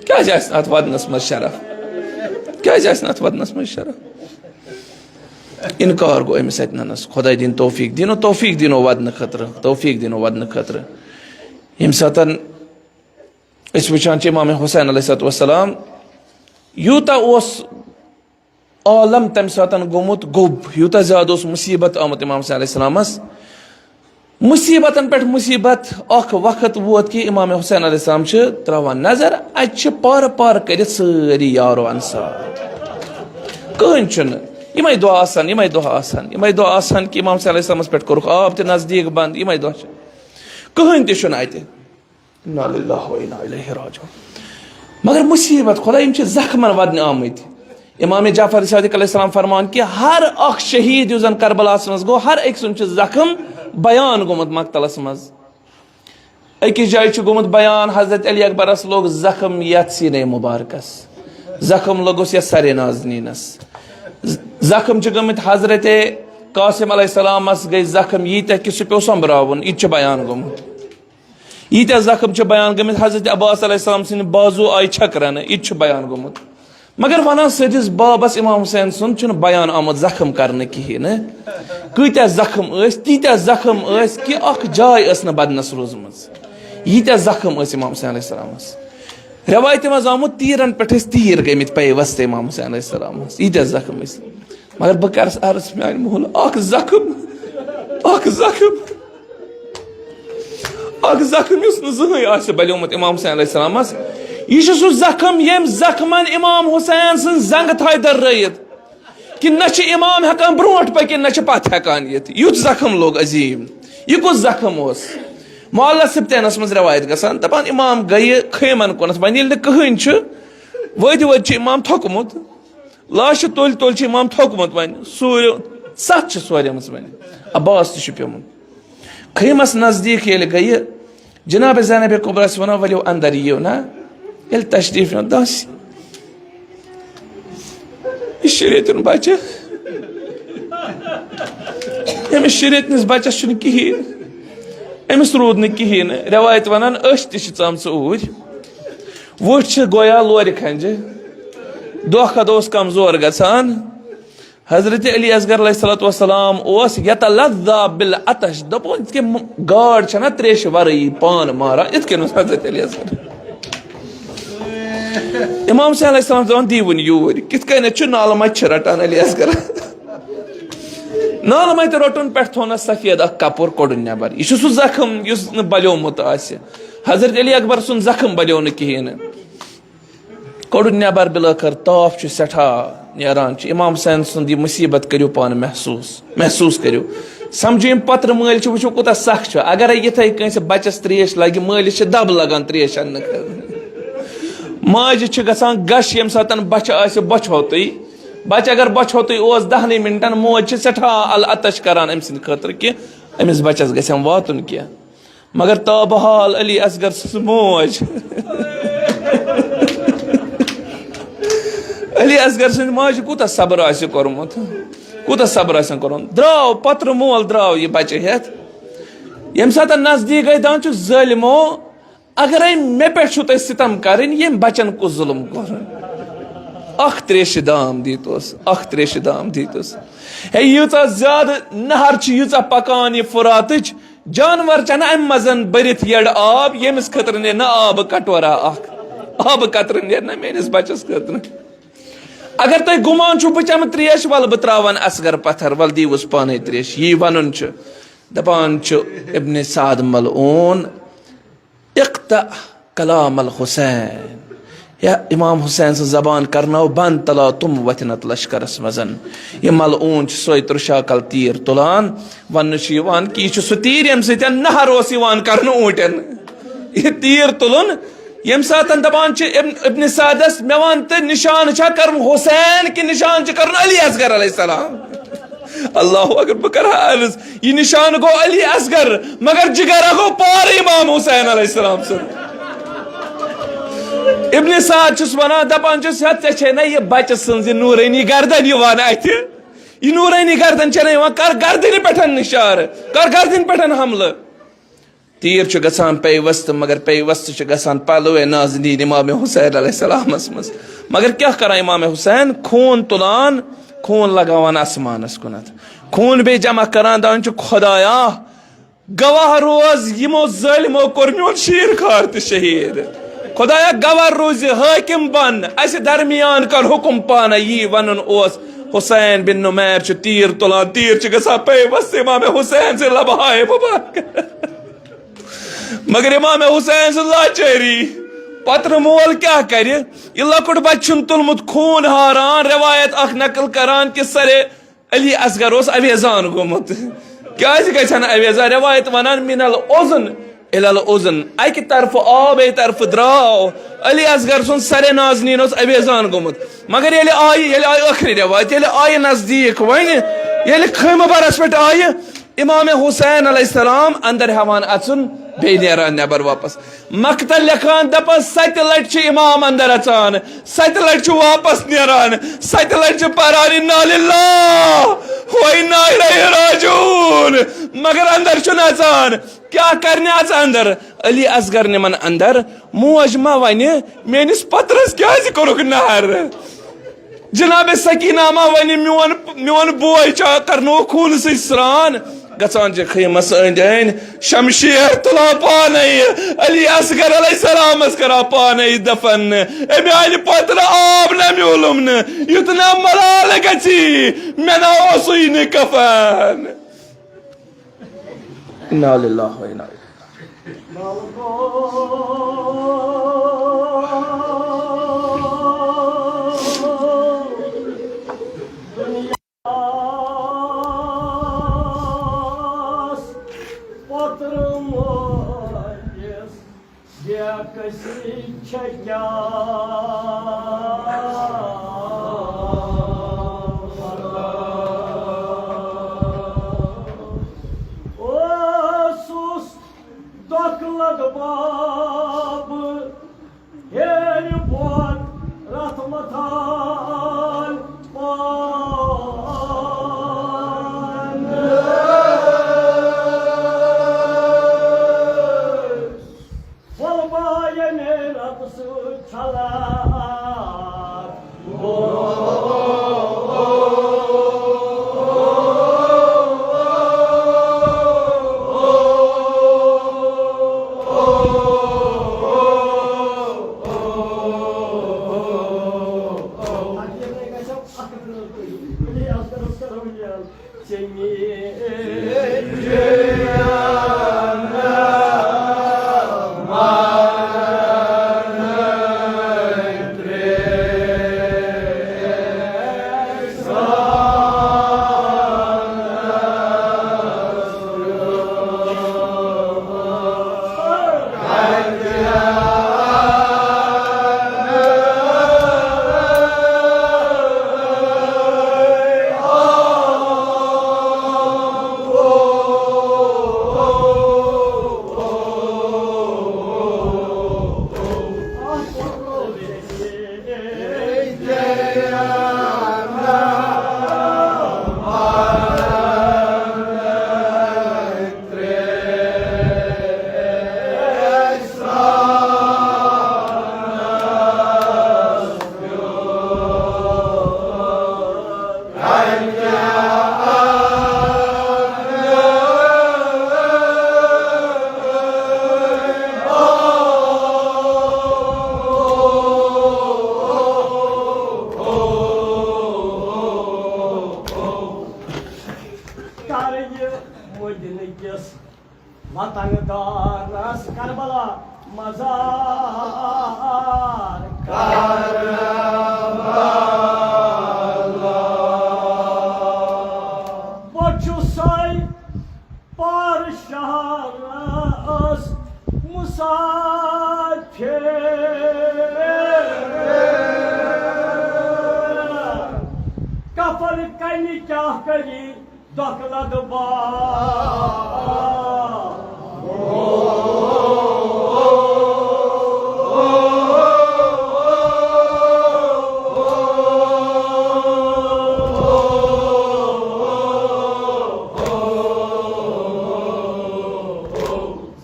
کیٛازِ آسہِ نہٕ اتھ ودنس منٛز شرف؟ کیٛازِ آسہِ نہٕ اتھ ودنس منٛز شرف؟ انکار گوٚو أمِس اتہِ ننس۔ خداے دِنۍ توفیق، دِنو توفیق، دِنو ودنہٕ خٲطرٕ، توفیق دِنو ودنہٕ خٲطرٕ۔ ییٚمہِ ساتن أسۍ وٕچھان چھِ امام حسین علیہ الصلوۃ والسلام یوٗتاہ اوس عالم تمہِ ساتن گوٚمُت گوٚب، یوٗتاہ زیادٕ اوس مُصیبت آمُت امام حسین علیہ السلامس۔ مصیبتن پٮ۪ٹھ مصیبت، اکھ وقت ووت کہِ امام حسین علیہ السلام چھِ تراوان نظر، اتہِ چھِ پارٕ پارٕ کٔرِتھ سٲری یارو انصار۔ کٕہٕنۍ چھُنہٕ۔ یِمے دۄہ آسان، یِمے دۄہ آسان، یِمے دۄہ آسان کہِ امام حسین علیہ السلامس پٮ۪ٹھ کوٚرُکھ آب تہِ نزدیٖک بنٛد، یِمے دۄہ چھِ۔ کٕہٕنۍ تہِ چھُنہٕ اتہِ۔ انا للہ و انا الیہ راجعون۔ مگر مصیبت خدا، یِم چھِ زخمن ودنہِ آمٕتۍ۔ امام جعفر صادق علیہ السلام فرمان کہِ ہر اکھ شہید یُس زن کربلاہس منٛز گوٚو، ہر أکۍ سُنٛد چھُ زخم بیان گوٚمُت مقتلس منٛز۔ أکِس جایہِ چھُ گوٚمُت بیان، حضرت علی اکبرس لوٚگ زخم یتھ سینے مبارکس، زخم لوٚگُس یتھ سرے نازنینس، زخم چھِ گٔمٕتۍ حضرت قاسم علیہ السلامس گٔے زخم ییٖتیٛاہ کہِ سُہ پیوٚو سۄمبراوُن، یہِ تہِ چھُ بیان گوٚمُت۔ ییٖتیٛاہ زخم چھِ بیان گٔمٕتۍ حضرت عباس علیہ السلام سٕنٛدِ بازو آیہِ چھکرنہٕ، یہِ تہِ چھُ بیان گوٚمُت۔ مگر ونان سٔدِس بابس امام حسین سُنٛد چھُنہٕ بیان آمُت زخم کرنہٕ کِہیٖنۍ نہٕ۔ کۭتیٛاہ زخم ٲسۍ، تیٖتیٛاہ زخم ٲسۍ کہِ اکھ جاے ٲس نہٕ بدنس روٗزمٕژ۔ ییٖتیٛاہ زخم ٲسۍ امام حسین علیہ السلامس۔ رٮ۪وایتہِ منٛز آمُت تیٖرن پٮ۪ٹھ ٲسۍ تیٖر گٔمٕتۍ پیوستہٕ امام حسین علیہ السلامس، ییٖتیٛاہ زخم ٲسۍ۔ مگر بہٕ کرس عرض میانہِ محلہٕ، اکھ زخم، اکھ زخم، اکھ زخم یُس نہٕ زٕہٕنۍ آسہِ بلیومُت امام حسین علیہ السلامس۔ یہِ چھُ سُہ زخم ییٚمۍ زخمن امام حسین سٕنٛز زنٛگہٕ تھایہِ دررٲیِتھ، کہِ نہ چھُ امام ہٮ۪کان برونٛٹھ پٔکِتھ، نہ چھُ پتھ ہٮ۪کان یِتھ۔ یُتھ زخم لوٚگ عظیٖم۔ یہِ کُس زخم اوس؟ معلیٰ سبطینس منٛز رٮ۪وایت گژھان، دپان امام گٔیہِ خیمن کُنتھ، وۄنۍ ییٚلہِ نہٕ کٕہٕنۍ چھُ، وٲتۍ وٲتۍ چھُ امام تھوٚکمُت۔ لاشہِ تُلۍ تُلۍ چھِ امام تھوٚکمُت وۄنۍ۔ سورِ، ستھ چھِ سوریمٕژ وۄنۍ۔ عباس تہِ چھُ پیوٚمُت۔ خیمس نزدیٖک ییٚلہِ گٔیہِ، جناب زینب کبریٰ چھِ ونان، "ؤلِو اندر یِیِو نا۔" ییٚلہِ تشریٖف نیوٗ، داسہِ، یہِ شریٖتُن بچہٕ، أمِس شریٖتنِس بچس چھُنہٕ کِہیٖنۍ، أمِس روٗد نہٕ کِہیٖنۍ۔ رٮ۪وایت ونان، أچھ تہِ چھِ ژامژٕ اوٗرۍ۔ وٕٹھ چھِ گویا لورِ کھنجہِ۔ دۄہ کھۄتہٕ دۄہ اوس کمزور گژھان۔ حضرت علی اصغر علیہ الصلوۃ والسلام اوس یتلذا بالعطش، دپان یِتھ کٔنۍ گاڈ چھنہ تریشہِ ورٲیی پان ماران، یِتھ کٔنۍ اوس حضرت علی اصغر۔ امام حسین علیہ السلام دپان، "دیٖوُن یوٗرۍ، کِتھ کٔنٮ۪تھ چھُ نالہٕ مَتہِ چھِ رٹان علی اصغر؟" نالہٕ مَتہِ روٚٹُن، پٮ۪ٹھ تھوونس سفید اکھ کپُر، کوٚڑُن نٮ۪بر۔ یہِ چھُ سُہ زخم یُس نہٕ بلیومُت آسہِ۔ حضرت علی اکبر سُنٛد زخم بلیو نہٕ کِہیٖنۍ نہٕ۔ کوٚڑُن نٮ۪بر، بِلٲخٕر تاپھ چھُ سٮ۪ٹھاہ نیران چھُ۔ امام حسین سُنٛد یہِ مُصیٖبت کٔرِو پانہٕ محسوٗس، محسوٗس کٔرِو۔ سمجھِو، یِم پترٕ مٲلۍ چھِ، وٕچھِو کوٗتاہ سخ چھُ۔ اگرے یِتھَے کٲنٛسہِ بچس تریش لگہِ، مٲلِس چھِ دب لگان تریش اننہٕ خٲطرٕ۔ ماجہِ چھِ گژھان غش، ییٚمہِ ساتہٕ بچہٕ آسہِ بۄچھِ ہوتُے۔ بچہٕ اگر بۄچھِ ہوتُے اوس دہنٕے منٹن، موج چھِ سٮ۪ٹھاہ العطش کران أمۍ سٕنٛدِ خٲطرٕ کہِ أمِس بچس گژھِ واتُن کینٛہہ۔ مگر تابحال علی اصغر سٕنٛز موج، علی اصغر سٕنٛزِ ماجہِ کوٗتاہ صبر آسہِ کوٚرمُت، کوٗتاہ صبر آسن کوٚرمُت۔ درٛاو پترٕ مول، درٛاو یہِ بچہٕ ہٮ۪تھ۔ ییٚمہِ ساتہٕ نزدیٖک گٔے، دپان چھُ، "ظٲلمو، اگرے مےٚ پٮ۪ٹھ چھُو تۄہہِ ستم کرٕنۍ، ییٚمۍ بچن کُس ظُلم کوٚر؟" اکھ تریشہِ دام دیٖتوس، اکھ تریشہِ دام دیٖتوس۔ ہے، ییٖژاہ زیادٕ نہر چھِ، ییٖژاہ پکان یہِ فراتٕچ، جانور چٮ۪نہٕ اَمہِ منٛز بٔرِتھ یٔڑ آب، ییٚمِس خٲطرٕ نیرِ نہٕ آبہٕ کٹورا اکھ، آبہٕ قطرٕ نیرِ نہٕ میٲنِس بچس خٲطرٕ۔ اگر تۄہہِ گُمان چھُو بہٕ چٮ۪مہٕ تریش، وَلہٕ بہٕ ترٛاوَن اصغر پتھر، وَلہٕ دِیٖوُس پانَے تریش۔ یی وَنُن چھُ، دَپان چھُ ابن سعد ملعون، "اقطع کلام الحسین"، یا امام حسین سٕنٛز زبان کرناو بند، تلا تم وتھِ نتہٕ لشکرس منٛز۔ یہِ ملعون چھُ سۄے ترٛشاکل تیٖر تُلان۔ وننہٕ چھُ یِوان کہِ یہِ چھُ سُہ تیٖر، ییٚمہِ سۭتۍ نہر اوس یِوان کرنہٕ اوٗنٹٮ۪ن۔ یہِ تیٖر تُلُن، ییٚمہِ ساتہٕ دپان چھِ ابن، ابن سعدس، "مےٚ وَن تہٕ نِشان چھا کرُن حسین کِنہٕ نِشان چھُ کرُن علی اصغر علیہ السلام؟" اللہ اکبر، بہٕ کرٕ ہا عرض، یہِ نِشان گوٚو علی اصغر، مگر جگرا گوٚو پارٕ امام حسین علیہ السلام سُنٛد۔ ابن سعد چھُس ونان، دپان چھُس، "ہے، ژےٚ چھے نہ یہِ بچہٕ سٕنٛز یہِ نورانی گردن یِوان اتھِ؟ یہِ نورانی گردن چھے نہ یِوان؟ کر گردنہِ پٮ۪ٹھ نِشارٕ، کر گردنہِ پٮ۪ٹھ حملہٕ۔" تیٖر چھُ گژھان پیوستہٕ، مگر پیوستہٕ چھُ گژھان پلوے نازنیٖن امام حسین علیہ السلامس منٛز۔ مگر کیٛاہ کران امام حسین؟ خوٗن تُلان، خوٗن لگاوان آسمانس کُنتھ، خوٗن بیٚیہِ جمع کران، دپان چھُ، "خدایا، گواہ روز، یِمو ظٲلمو کوٚر میون شیٖر خار تہِ شہیٖد۔ خدایا، گواہ روزِ، حٲکِم بن، اسہِ درمیان کر حُکُم پانہٕ۔" یی ونُن اوس، حسین بن نمیر چھُ تیٖر تُلان، تیٖر چھِ گژھان پیوس امام حسین سٕنٛدِ لبہٕ ہائے مبارک۔ مگر امام حسین سٕنٛز لاچٲری، پترٕ مول کیٛاہ کرِ؟ یہِ لۄکُٹ بچہٕ چھُنہٕ تُلمُت خوٗن ہاران، روایت اکھ نقل کران کہِ سرِ علی اصغر اوس اویزان گوٚمُت۔ کیٛازِ گژھِ ہا نہٕ اویزان؟ روایت ونان من الاذن الی الاذن، اکہِ طرفہٕ آو، بیٚیہِ طرفہٕ درٛاو۔ علی اصغر سُنٛد سرِ نازنیٖن اوس اویزان گوٚمُت۔ مگر ییٚلہِ آیہِ، ییٚلہِ آیہِ ٲخری رٮ۪وایت، ییٚلہِ آیہِ نزدیٖک وۄنۍ، ییٚلہِ خیمہٕ برس پٮ۪ٹھ آیہِ، امام حسین علیہ السلام اندر ہٮ۪وان اژُن، بیٚیہِ نیران نٮ۪بر واپس۔ مقتل لیکھان دپان، ستہِ لٹہِ چھُ امام اندر اژان، ستہِ لٹہِ چھُ واپس نیران، ستہِ لٹہِ چھُ پران انا للہ و انا الیہ راجعون، مگر اندر چھُنہٕ اژان۔ کیٛاہ کرنہِ اژ اندر؟ علی اصغر نِمن اندر۔ موج ما ونہِ، میٲنِس پترس کیٛازِ کوٚرُکھ نہر؟ جناب سکینہ ما ونہِ، میون، میون بوے چھا کرنو خوٗنہٕ سۭتۍ سران؟ گژھان چھِ خیمس أنٛدۍ أنٛدۍ، شمشیر تُلان پانے، علی اصغر علیہ السلامس کران پانے دفن۔ امہِ آیہِ پترٕ آب نہ میوٗلُم نہٕ، یُتھ نہ ملال گژھی، مےٚ نہ اوسُے نہٕ کفن۔ انا للہ و انا الیہ۔ دُنیاہَس پوٚتُر مٲلِس بے کسی چھےٚ کیٛاہ؟ اوسُس دۄکھ لد باب ہیرِ بۄن رتھ متھان پان۔ پھۄلہٕ بایَن رتہٕ سۭتۍ چھلان۔ کر یہِ مدینہٕ کِس وطن دارس کربلا مزار کربلا۔ بہٕ چھُسے پار شہرس مسافر۔ کفن کنہِ کیٛاہ کری دۄکھ لد باب۔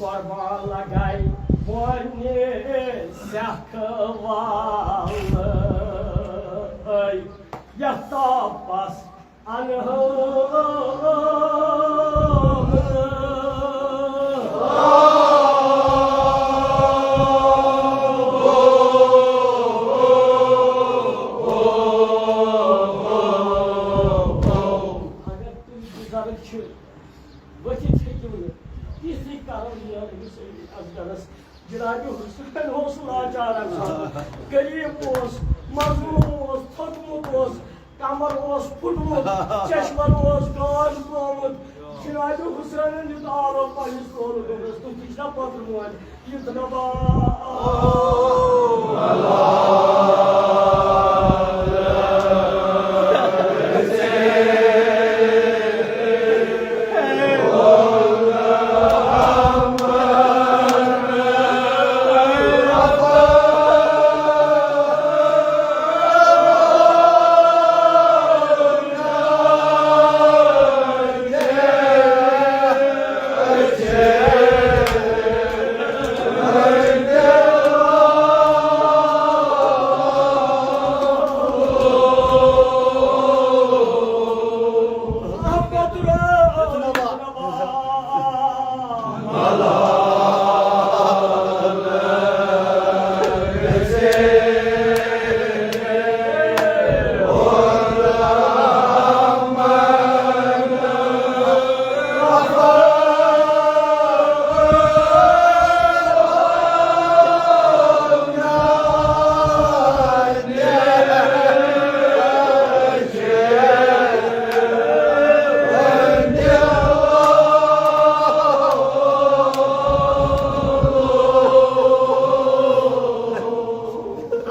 قربان لگاے بونہِ سیکھ والہٕ۔ یتھ تاپس ؤتھِتھ ہیٚکِو نہٕ۔ تِژھٕے کرو یہِ أمِس اصغرس۔ جناب حسین اوس لاچار انسان، غریب اوس، مظلوم اوس، تھوٚکمُت اوس، کمر اوس پھُٹمُت، چشمن اوس گاش گومُت۔ جناب حسینن دیُت آلو پننِس لولہٕ گوٚبرس، تُہۍ تہِ چھِنا پۄدرٕ مٲلۍ؟ یُتھ نہٕ با-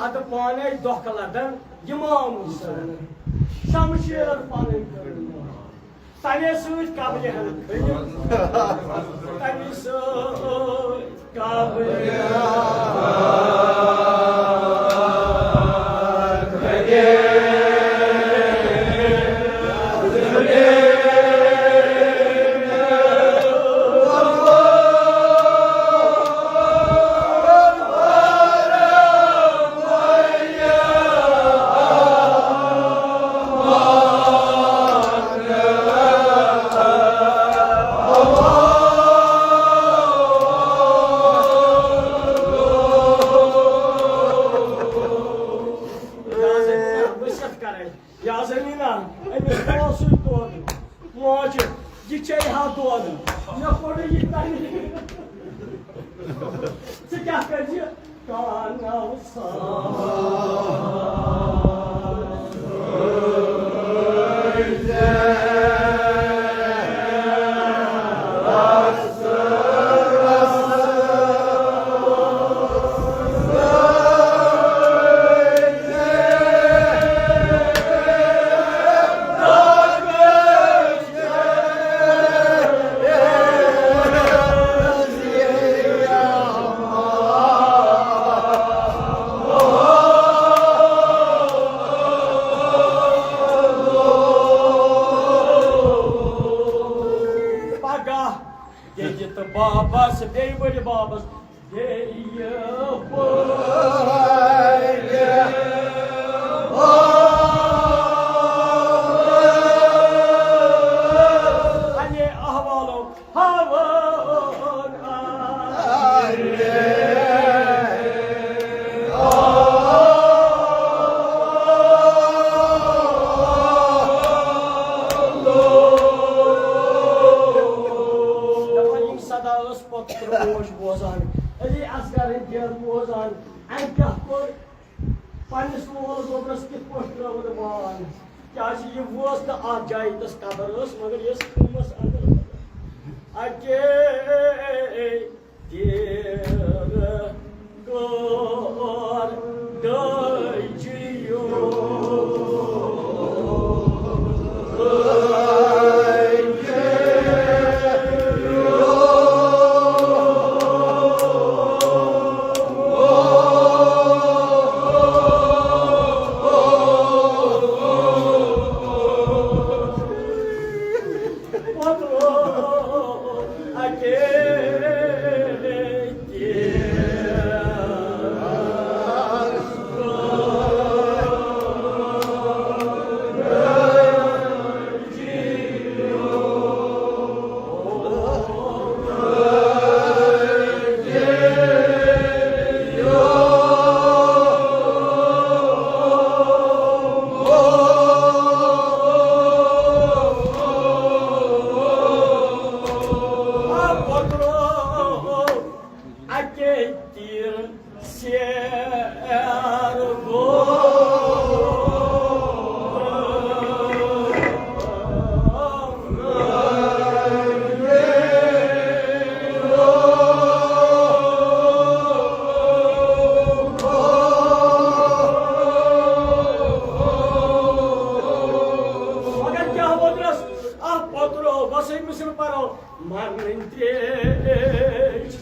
ادٕ پانے دۄکھٕ لگان امام حسین، شمشیر پنٕنۍ کٔڑمٕژ۔ تمے سۭتۍ قبلہِ ہن کھٔنِتھ۔ تمے سۭتۍ قبلہِ یا زٔمیٖنا، أمِس اوسُے دۄد۔ ماجہِ، یہِ چیٚیہِ ہا دۄد۔ مےٚ کوٚڑُے یہِ تَمہِ۔ ژٕ کیٛاہ کَرِ یہِ؟ کانٛہہ ناو سا۔ پگاہ گٔیہِ تہٕ بابس، بیٚیہِ بٔڑِ بابس، بیٚیہِ بٔڑِ۔ اَمے احوالُک ہاوان آیہِ۔ دَپان یِم صدا ٲس پۄتُر موج بوزان، علی اصغر ہٕنٛدۍ دٮ۪د بوزان، اَمہِ کیٛاہ کوٚر؟ پننِس مول گوبرس کِتھ پٲٹھۍ ترٲوٕن وان؟ کیازِ یہِ وٲژ نہٕ اتھ جایہِ، ییٚتس قبر ٲس، مگر یۄس کھٔمٕژ اندر۔ اکے تیرٕ گور دٔجِیو۔ چھُنہٕ پَرو مَرنٕے ترٛیش۔